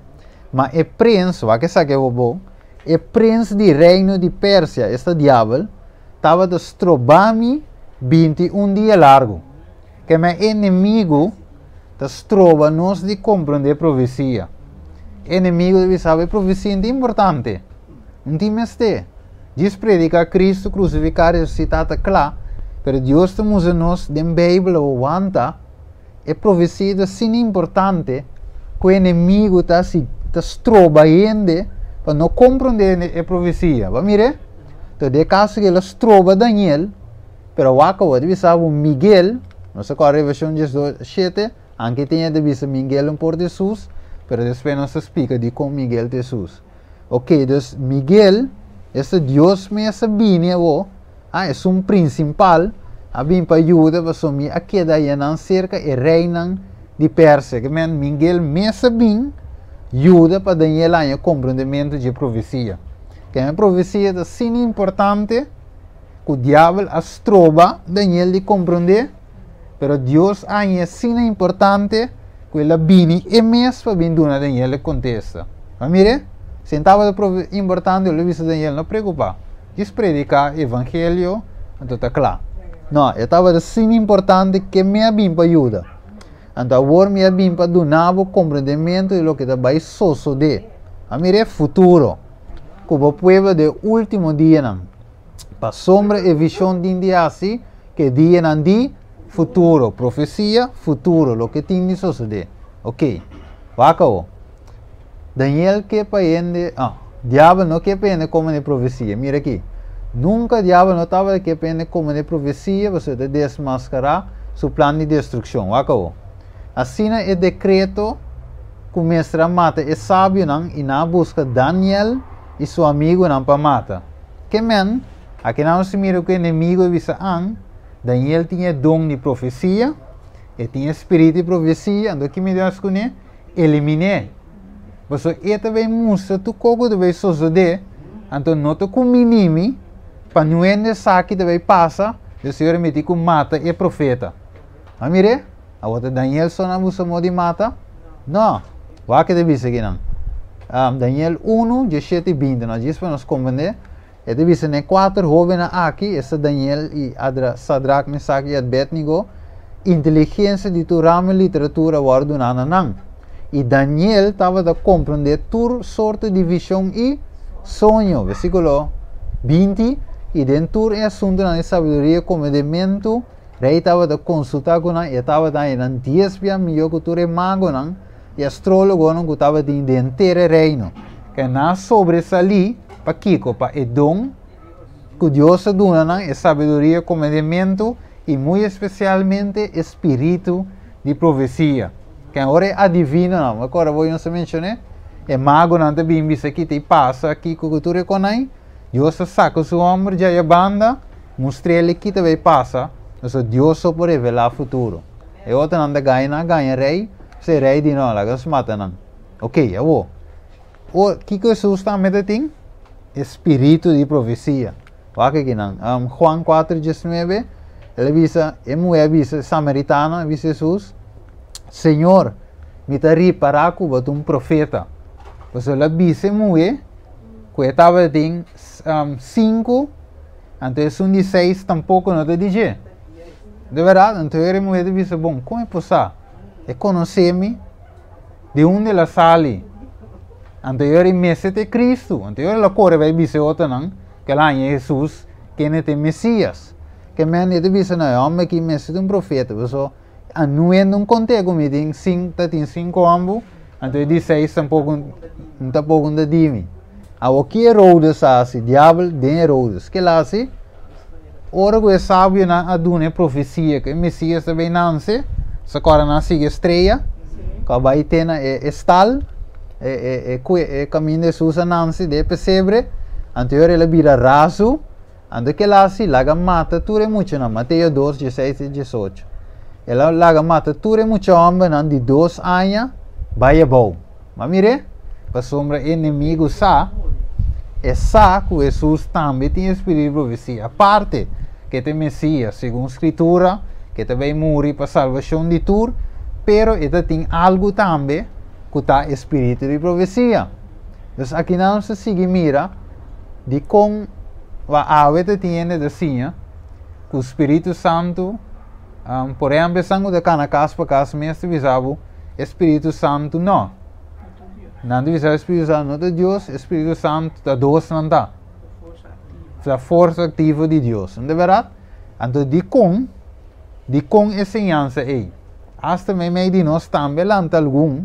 A: Ma e prens, wak esaki awor bon, e prens di reino di Persia, esta diabel, tabata strobá mi 21 dia largu. Keme e enemigu ta stroba nos di komprondé profesia. E enemigu ta bisa bo e profesia no ta importante, no tin mester. Djis prediká Kristu krusifiká, resusitá ta kla, pero Dios ta mustra nos den Beibel awor wanta e profesia ta asina importante ku e enemigu ta hasi ta stroba hende pa no komprondé e profesia. Bo a mir'é? Enton den e kaso ku el a stroba Daniel, pero wak awor ta bisa bo Miguel, nos a kòrda Revelashon 12:7, anke tin hende ta bisa Miguel un por ta Hesus, pero despues nos ta splika dikon Miguel ta Hesus. Ok, dus Miguel, esta Dios mes a bini awo, ah, esun principal, a bin pa yuda pasobra mi a keda ayanan cerca e reynan di Persia. Ke men, Miguel mes a bin yuda pa Daniel haña comprendemento dje profecia. Ke men profecia ta asina importante cu diabel a stroba Daniel di comprende, pero Dios a haña asina importante ku el a bini e mes pa bin duna Daniel e kontesta. Ma mire, si e tabata importante, el a bisa Daniel, no preokupá, djis prediká evangelio, anto ta kla. No, e tabata asina importante ke mi a bin pa yuda. Anto awor mi a bin pa duna bo komprendementu di loke ta bai sosodé. A mira futuro. Ku bo pueblo den último dianan. Pasombra e vishon tin di hasi ku e dianan di futuro. Profesia, futuro, loke tin di sosodé. Ok. Wak awo. Daniel ke pa hende, ah, diabel no ke pa hende kome e profesia. Mira aki. Nunka diabel no tabata ke pa hende kome e profesia pasobra e ta desmaskará su plan di destrukshon. Wak awo. Asina e dekreto ku mester a mata e sabionan i nan a buska Daniel i su amigunan pa mata. Ke men, aki nan nos ta mira ku e enemigu a bisa an, Daniel tin e don di profesia, e tin e spiritu di profesia, anto ki mi Dios kuné? Eliminé. Pasobra e ta bay mustra tur kos ku ta bay sosodé, anto no ta kumbiní mi pa niun hende sa ki ta bay pasa, e Señor a miti ku mata e profeta. A mir'é? Awor ta Daniel so nan buska modo di mata? No. Wak ke ta bisa akinan. Daniel unu, diesshete i binti. No, djis pa nos komprendé. E ta bisa na e kuater hóbennan aki, esta Daniel i Adra, Sadrak, Mesak i Abednego, inteligensia di tur ramo di literatura a wòrdu duná na nan. I Daniel tabata komprendé tur sorto di vishon i soño. Versíkulo 20, I den tur e asuntunan di sabiduria i komprendementu, Rei tabata konsultá ku nan i e tabata haña nan dies bia mihó ku tur e magonan i astrólogonan ku tabatin den henter e reino. Ke nan a sobresalí pa kiko? Pa e don ku Dios a duna nan, e sabiduria, komendementu i muy espesialmente e spiritu di profesia. Ke ora e adivinonan, bo a kòrda bo nos a menshoné? E magonan ta bin bisa ki ta i pasa, kiko ku tur e konai. Dios a saka su hòmber djaya banda, mustr'é ki ta bai pasa, pasobra Dios so por revelá futuro. E otronan ta gaña, nan a gaña rei, p'esei rei di, No, laga nos mata nan. Oke, awor, o kiko Hesus tambe ta tin? E spiritu di profesia. Wak aki nan, Juan kuater diesnuebe, el a bisa, e muhé a bisa, e samaritana a bisa Hesus, Señor, mi ta ripará ku bo ta un profeta. Pasobra el a bisa e muhé, ku e tabatin sinku, anto esun di seis tampoko no ta di dje. De bèrdat, anto e muhé ta bisa, Bon, kon e por sa? E konosé mi? Di unda el a sali? Anto e ora e mester ta e Kristu. Anto e ora el a kore bai bisa e otronan ku el a haña Hesus, kende ta e Mesias. Ke men e ta bisa, No, e hòmber aki mester ta un profeta, pasobra Anuendo un konté ku mi tin sin ta tin sinku hòmbu, anto e di seis tampoko n tampoko n ta di mi. Awor ki Herodes a hasi? Diabel den Herodes. Ke el a hasi? Ora ku e sabionan a duna e profesia ku e Mesias ta bin nanse, sa kòrda nan a sigui e strea ku a bai te na e stal, e e e kue e kaminda Hesus a nanse den e pesebre, anto e ora el a bira razu. Anto kel hasi laga mata tur e muchanan, Mateo dos, dieseis i diesocho. El a laga mata tur e mucha hòmbernan di dos aña bai abou. Ma mir'é, pasobra e enemigu sa, e sa ku Hesus tambe tin e spiritu di profesia, aparte ku e ta e Mesias, segun Skritura, ku e ta bai muri pa salbashon di tur, pero e ta tin algu tambe ku ta e spiritu di profesia. Dus akinan nos ta sigui mira dikon wa awe ta tin hende ta siña ku Spiritu Santu, por ehèmpel esnan ku ta kana kas pa kas mes ta bisa bo e Spiritu Santu no. Nan ta bisa e Spiritu Santu no ta Dios, e Spiritu Santu ta dos nan ta. Ta forsa aktivo di Dios. No ta bèrdat? Anto dikon, dikon e siñansa ei? Asta meimei di nos tambe lanta algun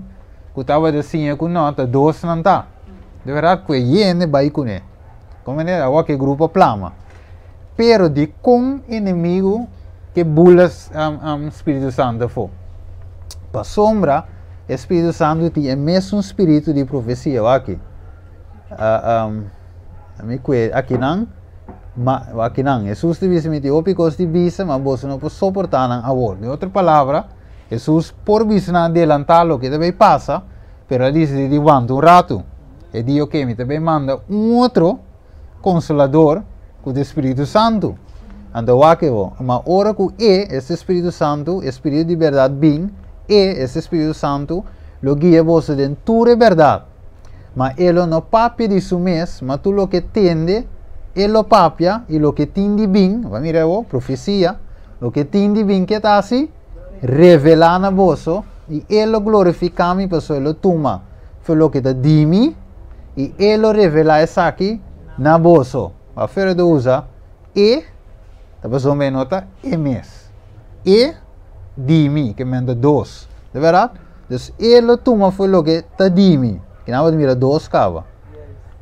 A: ku tabata siña ku no ta dos nan ta. De bèrdat ku e yende bai kuné. Kon manera awor ku e grupo a plama. Pero dikon enemigu ke bula Spiritu Santu afó? Pasobra e Spiritu Santu tin e mesun spiritu di profesia. Wak aki. Mi kue akinan, ma akinan Hesus ta bisa mi tin hopi kos di bisa, ma boso no por soportá nan awor. Den otro palabra, Hesus por bisa nan adelantá loke ta bay pasa, pero a disidí di wanta un ratu. E di, Oke, mi ta bay manda un otro Konsolador, ku ta e Spiritu Santu. Anto wak e bo, ma ora ku E, esta Spiritu Santu, e Spiritu di bèrdat bin, E, esta Spiritu Santu, lo guia boso den tur e bèrdat. Ma E lo no papia di su mes, ma tur loke tende, E lo papia, i loke tin di bin, bo a mira awor, profesia, loke tin di bin ke ta hasi? Revelá na boso, i E lo glorifiká mi, pasobra E lo tuma for loke ta di mi. I e lo revelá esaki na boso. Afuera ta usa e, ta pasobra e no ta e mes. E di mi, ke men ta dos. Di bèrdat? Dus e lo tuma for loke ta di mi. Kinan bo ta mira dos kaba.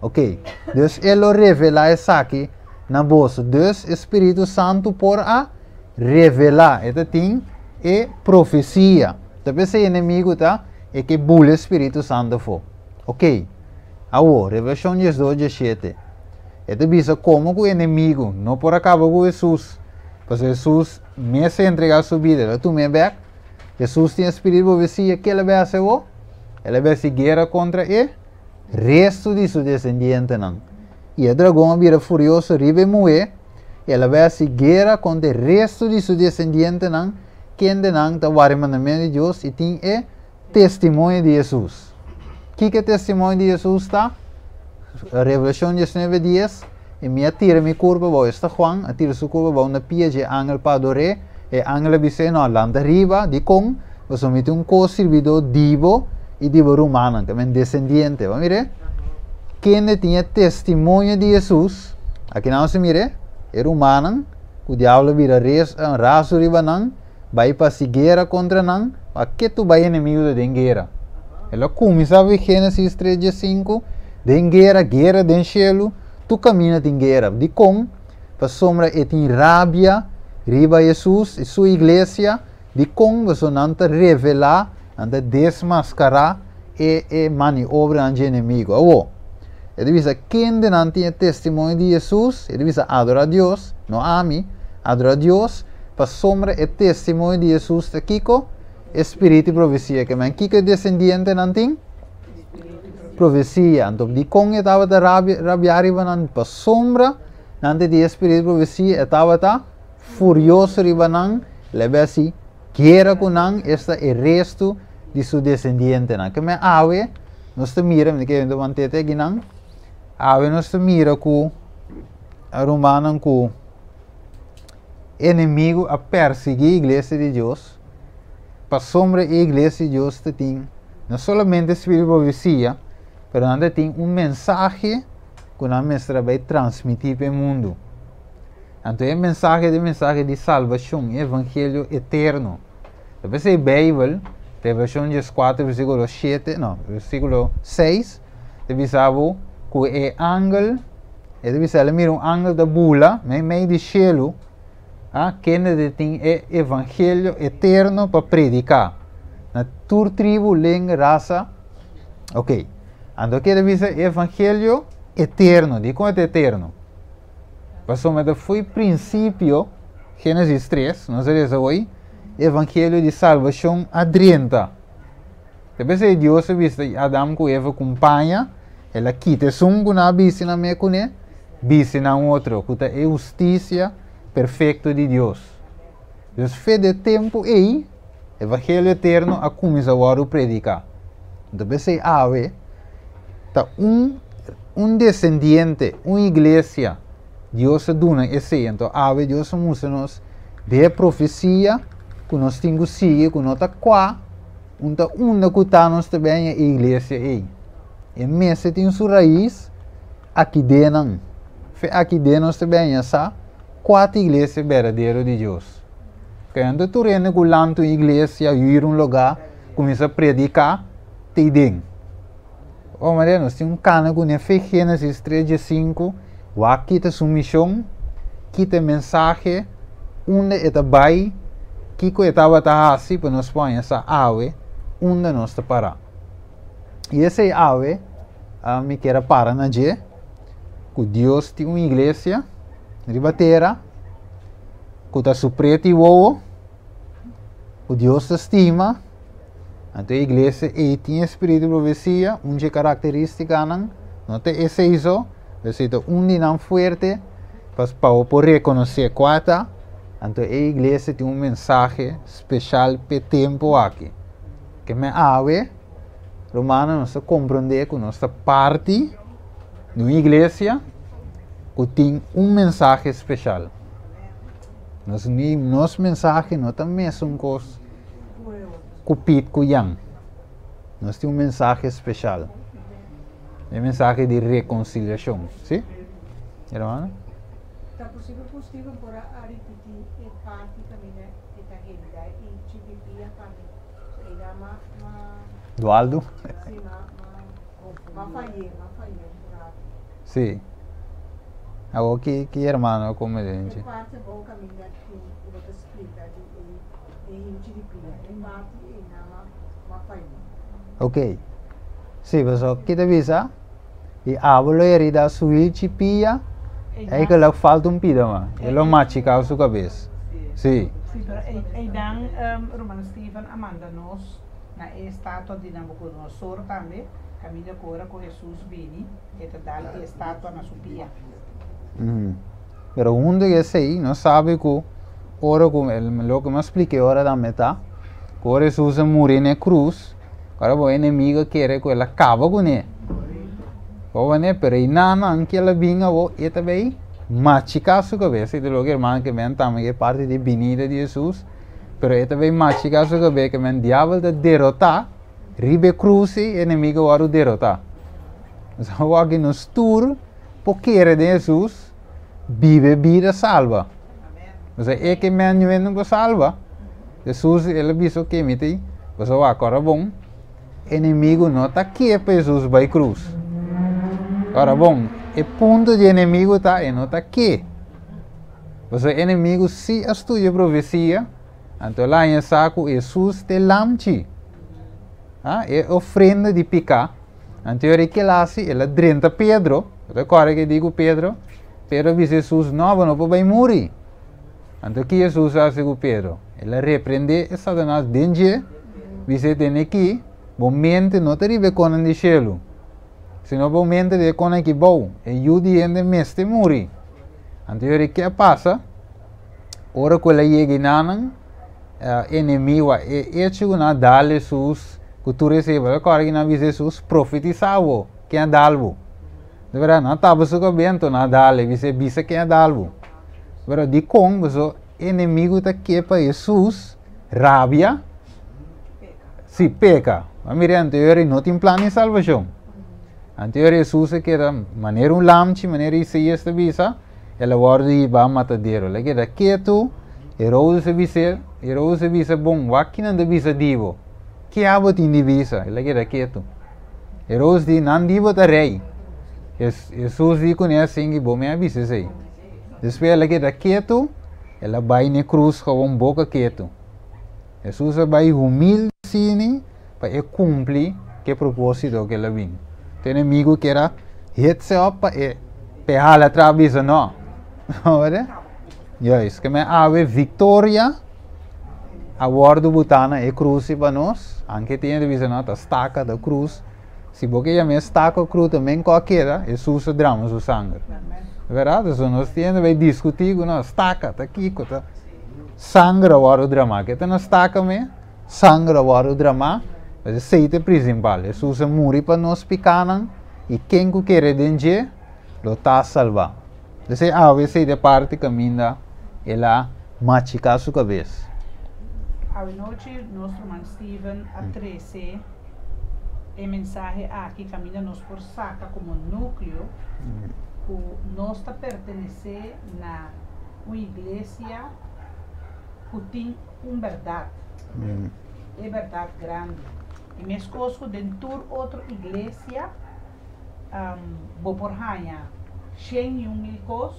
A: Ok. Dus e lo revelá esaki na boso. Dus e Spiritu Santu por a revelá. E ta tin e profesia. Ta p'esei enemigu ta e ke bula e Spiritu Santu afó. Ok. Awor, Revelashon 12, 17. E ta bisa komo ku enemigu no por a kaba ku Hesus, pasobra Hesus mes a entregá su bida, el a tum'é bèk. Hesus tin e spiritu di profesia, ke el a bai hasi awor? El a bai hasi guera kontra e restu di su desendientenan. I e dragon a bira furioso riba e muhé, i el a bai hasi guera kontra e restu di su desendientenan, kendenan ta wara e mandamentu di Dios i tin e testimonio di Hesus. Kiko e testimonio di Hesus ta? Revelashon 19, 10, I mi a tira mi kurpa abou, esta Juan a tira su kurpa abou na pia dje angel pa ador'é. E angel a bis'é, No, lanta riba, dikon? Pasobra mi tin un kos sirbidó di bo i di bo rumannan, ta men desendiente. Bo a mir'é? Kende tin e testimonio di Hesus, akinan nos a mir'é, e rumannan ku diablo a bira rasu riba nan, bai pa hasi guera kontra nan, pa ke tu bai enemigu ta den guera. El a kuminsá for Génesis 3 diesinku, den guera, guera den shelu, tur kaminda tin guera. Dikon? Pasobra e tin rabia riba Hesus i su iglesia. Dikon? Pasobra nan ta revelá, nan ta desmaskará e e maniobranan dje enemigu. Awor, e ta bisa, kendenan tin e testimonio di Hesus? E ta bisa, adorá Dios, no ami, adorá Dios, Pasobra e testimonio di Hesus ta kiko? E spiritu di profesia. Ke men kiko e desendientenan tin? Profesia. Anto dikon e tabata rabiá riba nan? Pasobra nan ta tin e spiritu di profesia, e tabata furioso riba nan, lebe hasi gera ku nan, esta e restu di su desendientenan. Ke men awe nos ta mira, mi ta kere mantete akinan, awe nos ta mira ku rumannan ku enemigu a persiguí iglesia di Dios, pasobra e iglesia di Dios ta tin no solamente spiritu di profesia, pero nan ta tin un mensahe ku nan mester a bai transmití pa e mundu. Anto e mensahe ta e mensahe di salbashon, e evangelio eterno. Ta p'esei Beibel, Revelashon 14 versíkulo 7, no, versíkulo 6, ta bisa bo ku e angel E ta bisa, el a mira un angel ta bula meimei di shelu, a kende ta tin e evangelio eterno pa prediká na tur tribu, lenga, rasa. Ok. Anto ke ta bisa e evangelio eterno? Dikon e ta eterno? Pasobra ta fo'i prinsipio, Génesis 3, nos a lesa hoy, e evangelio di salbashon a drenta. Ta p'esei Dios a bisa Adam ku Eva ku un paña, el a kita esun ku nan a bisti nan me kuné, bisti nan otro, ku ta e hustisia perfekto di Dios. Dus fe di e tempu ei, evangelio eterno a kuminsá wòrdu prediká. Anto p'esei awe ta un un desendiente, un iglesia, Dios a duna esei. Anto awe Dios a mustra nos den e profesia ku nos tin ku sigui, ku no ta kua Un ta unda ku ta nos ta bini e iglesia ei. E mester tin su rais aki den nan. Fe aki den nos ta bini sa kua ta iglesia berdadero di Dios. Kende tur hende ku lanta un iglesia, hür un lugá, kuminsá prediká, ta ei den. Oh Maria, nos tin un kana ku ne fe Génesis 3 diesinku, wak kita su mishon, kita e mensahe, unda e ta bai, kiko e tabata hasi pa nos por haña sa awe unda nos ta pará. I esei awe mi kier a para na dje, ku Dios tin un iglesia riba tera ku ta su preti wowo, ku Dios ta stima. Anto e iglesia ei tin e spiritu di profesia, un dje karakterístikanan, no ta esei so, pero si ta un di nan fuerte, pas pa bo por rekonosé kua ta, anto e iglesia tin un mensahe speshal p'e tempu aki. Ke men awe, rumannan, nos ta komprondé ku nos ta parti di un iglesia ku tin un mensahe speshal. Nos, nos mensahe no ta mesun kos ku Piet ku Jan. Nos tin un mensahe speshal. E mensahe di rekonsiliashon. Sí? Hermano?
E: Ta posibel ku Steven por a ripití e parti kaminda e ta henda i chipipia pa mi? So e da ma ma
A: Dualdu?
E: Sí, ma ma ma fayé, ma fayé un ratu.
A: Sí. Awor ki ki hermano a come
E: E
A: denchi?
E: parti abou kaminda tin ku bo ta splika di e e hinchi di pia, e parti ei na ma ma fayé.
A: Ok. Sí, pasobra ki ta bisa? I abo lo herida su hichi pia, ei ke lo falta un pida ma. E lo machiká su kabes. Sí.
B: Sí, pero ei, einan ruman Steven a manda nos na e estatua di Nabucodonosor tambe, kaminda ku ora ku Hesus bini, e ta dal e estatua na su pia.
A: Pero huntu ku esei, nos sabi ku ora ku, loke mi a splika e ora tambe ta, ku ora Hesus a muri na e krus, Ora bo enemigo kere ku el a kaba kuné, bo wene, pero e nannan ku el a bin awor, e ta bay machiká su kabes. I ta loke hermano ke men tambe ke parti di binida di Hesus, pero e ta bay machiká su kabes ke men diabel ta derotá riba e krus ei, e enemigo a wòrdu derotá. Nos a wak nos tur por kere den Hesus, biba e bida salba. Osea e ke men ñuendo por salba. Hesus el a bisa oke mi ta i, pasobra wak ora bon, enemigu no ta ke pa Hesus bai krus. Ora bon, e punto di enemigu ta e no ta ke. Pasobra enemigu si a studia profesia, anto el a haña sa ku Hesus ta e lamchi, ah, e ofrenda di piká. Anto e ora ke el hasi, el a drenta Pedro, bo ta kòrda ke di ku Pedro? Pedro a bisa Hesus, No, bo no por bai muri. Anto ki Hesus a hasi ku Pedro? El a reprendé e Satanas den dje, bis'é, Tene aki, bo mente no ta riba e konan di shelu, sino bo mente riba e konan aki bou. E Yu di hende mester muri. Anto e ora ke a pasa, ora ku el a yega enanan, enemigu a e echo ku nan a dal Hesus ku tur esei, bo ta kòrda ku nan a bisa Hesus, Profetisá bo, ken a dal bo? Di bèrdat, nan tapa su kabes, anto nan a dal e, bis'é, Bisa ken a dal bo. Pero dikon boso enemigu ta ke pa Hesus rabia? Si peka. Ma mira anterior no tin plan di salvashon. Anterior Hesus a keda manera un lamchi, manera Isaías ta bisa, el a wòrdu hibá matadero. El a keda ketu, Herodes a bis'é, Herodes a bisa, bon, wak kinan ta bisa di bo? Ke abo tin di bisa? El a keda ketu. Herodes di, nan di bo ta rei. Hesus di kuné asin ki bo mi a bisa esei. Despues el a keda ketu, el a bai n'e krus gewoon boka ketu. Hesus a bai humilde asini pa e kumpli ku e propósito ku el a bin. Te enemigu kier a hit se op pa e pa e hala atras bisa no. Hoor? Juist, ke men awe viktoria a wòrdu butá na e krus pa nos, anke tin hende bisa no ta staka ta krus. Si bo ke yam'é staka kru ta men ku a keda, Hesus a drama su sanger. Bèrdat? Pasobra nos tin hende bai diskutí ku no, staka ta kiko? Ta sanger a wòrdu dramá. Ke ta na staka me? Sanger a wòrdu dramá. Pues esei ta e prinsipal. Hesus a muri pa nos pikánan i ken ku kere den dje lo ta salbá. Esei awe esei ta e parti kaminda el a machiká su kabes.
B: Awe nochi nos ruman Steven a trese e mensahe aki kaminda nos por saka komo núkleo ku nos ta pertenesé na un iglesia ku tin un bèrdat, e bèrdat grandi. I meskos ku den tur otro iglesia bo por haña 101.000 kos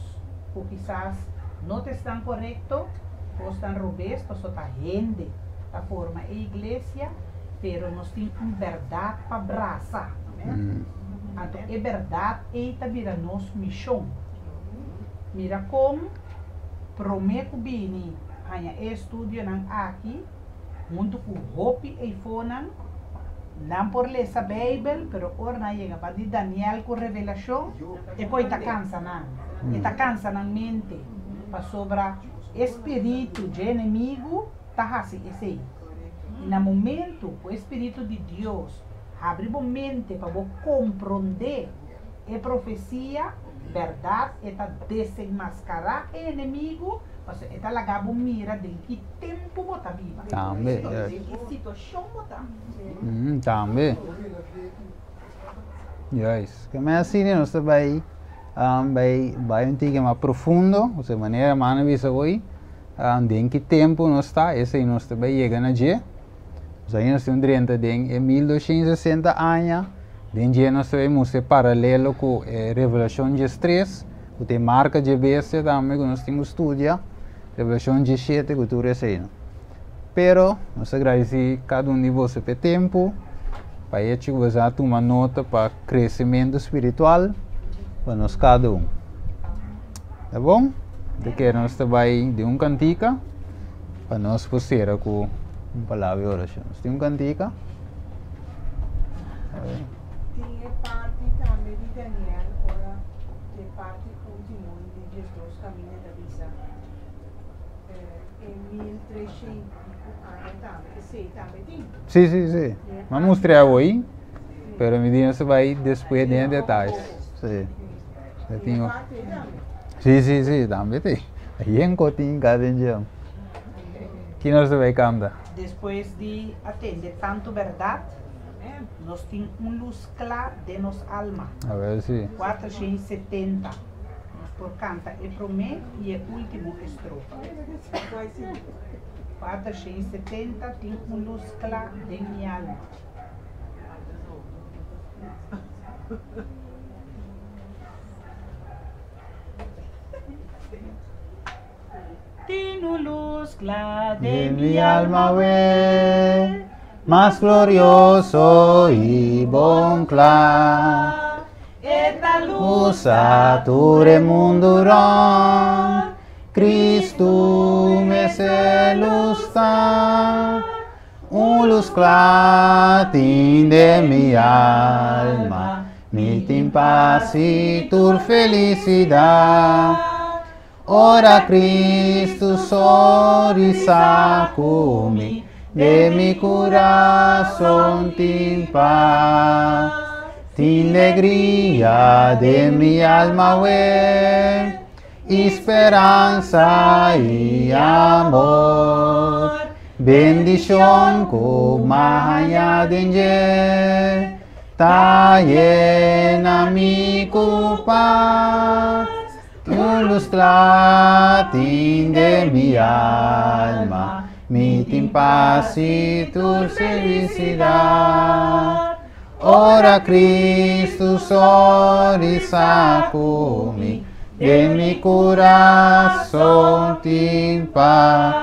B: ku kisas no ta esnan korekto, kosnan robes, pasobra ta hende ta forma e iglesia, pero nos tin un bèrdat pa brasa. Anto e bèrdat ei ta bira nos mishon. Mira kon promé ku bini haña e estudionan aki, huntu ku hopi eifonan, nan por lesa Beibel, pero ora nan yega pa di Daniel ku Revelashon, e koi ta kansa nan. E ta kansa nan mente, pasobra e spiritu dje enemigu ta hasi esei. I na momentu ku e spiritu di Dios habri bo mente pa bo komprondé e profesia, bèrdat e ta desenmaskará e enemigu, pasobra e ta laga bo mira den ki tempu bo ta biba.
A: Tambe,
D: Den
A: yes.
D: ki situashon bo ta.
A: Tambe. Juist. Ke men asina nos ta bai bai bai un tiki mas profundo, osea manera mano a bisa hoy, den ki tempu nos ta, esei nos ta bai yega na dje. Nos ainda nos tin un drenta den e 1260 aña, den dje nos ta bai mustra e paralelo ku e Revelashon 13, ku ta e marka dje bestia tambe ku nos tin ku studia, Revelashon 17 ku tur esei. Pero nos ta gradisí kada un di boso pa e tempu, pa e hecho ku boso a tuma nota pa kresementu spiritual pa nos kada un. Ta bon? Ta kere nos ta bai den un kantika pa nos por sera ku un palabra di orashon. Nos tin un kantika?
E: Tin e parti tambe di Daniel ora e parti ultimo di 12 kaminda ta bisa.
A: Sí, sí, sí. M'a mustra awor, pero mi di nos bai despues den detalles. Sí. Sí, sí, sí, tambe tin. Yen ko tin ka den dje. Ki nos ta bai kanta?
B: Despues di a tende tantu bèrdat, nos tin un lus kla den nos alma.
A: A ber si.
B: 470. Nos por kanta e promé i e último estrofa. 470 Tin un lus kla den mi alma. Tin un lus kla den mi alma
A: we, mas glorioso i bon kla.
B: E ta
A: lusa tur e mundu rònt, Kristu mes e lus ta. Un lus kla tin den mi alma, mi tin pas i tur felisidat. Ora Cristo sonrisa ku mi, den mi kurason tin pas. Tin legria den mi alma we, i speransa i amor. Bendishon ku m'a haña den dje, ta yena mi ku pas. Un lus kla tin den mi alma, mi tin pas i tur felisidat. Ora Cristo sonrisa ku mi, den mi kurason tin pas.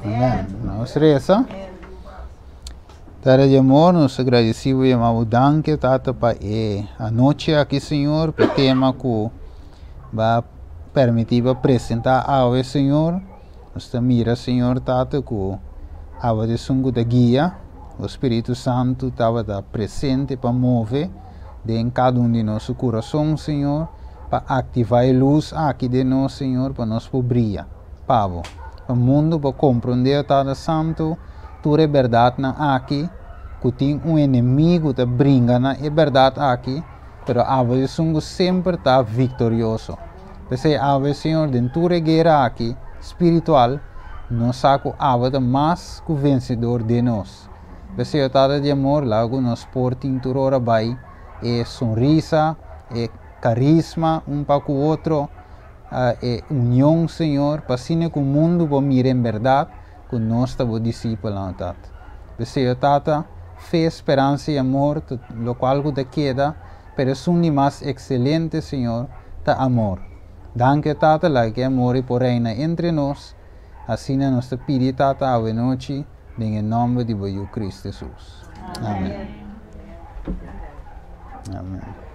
A: Amen. Nos resa. Tata di amor, nos ta gradeci bo yama bo danki, Tata, pa e anochi aki, Señor, pa e tema ku ba permiti pa presenta awe, Señor. Nos ta mira, Señor, Tata, ku abo ta esun ku ta guia, bo Spiritu Santu tabata presente pa move den kada un di nos su kurason, Señor, pa aktiva e lus aki den nos, Señor, pa nos por bria pa bo, pa mundu por komprende, Tata Santu, Tur e bèrdatnan aki, ku tin un enemigu ta bringa na e bèrdat aki, pero abo esun ku semper ta viktorioso. P'esei awe, Señor, den tur e guera aki, spiritual, nos sa ku abo ta mas ku vensedor den nos. P'esei, o Tata di amor, laga ku nos por tin tur ora bai e sonrisa, e karisma un pa ku otro, e union, Señor, pa asina ku mundu por mira en bèrdat ku nos ta bo disipelnan, o Tata. P'esei, o Tata, fe, speransa i amor ta lokual ku ta keda, pero esun di mas ekselente, Señor, ta amor. Danki, o Tata, laga ku e amor ei por reina entre nos. Asina nos ta pidi, Tata, awenochi, den e nòmber di bo Yu Kristu Hesus. Amen. Amen.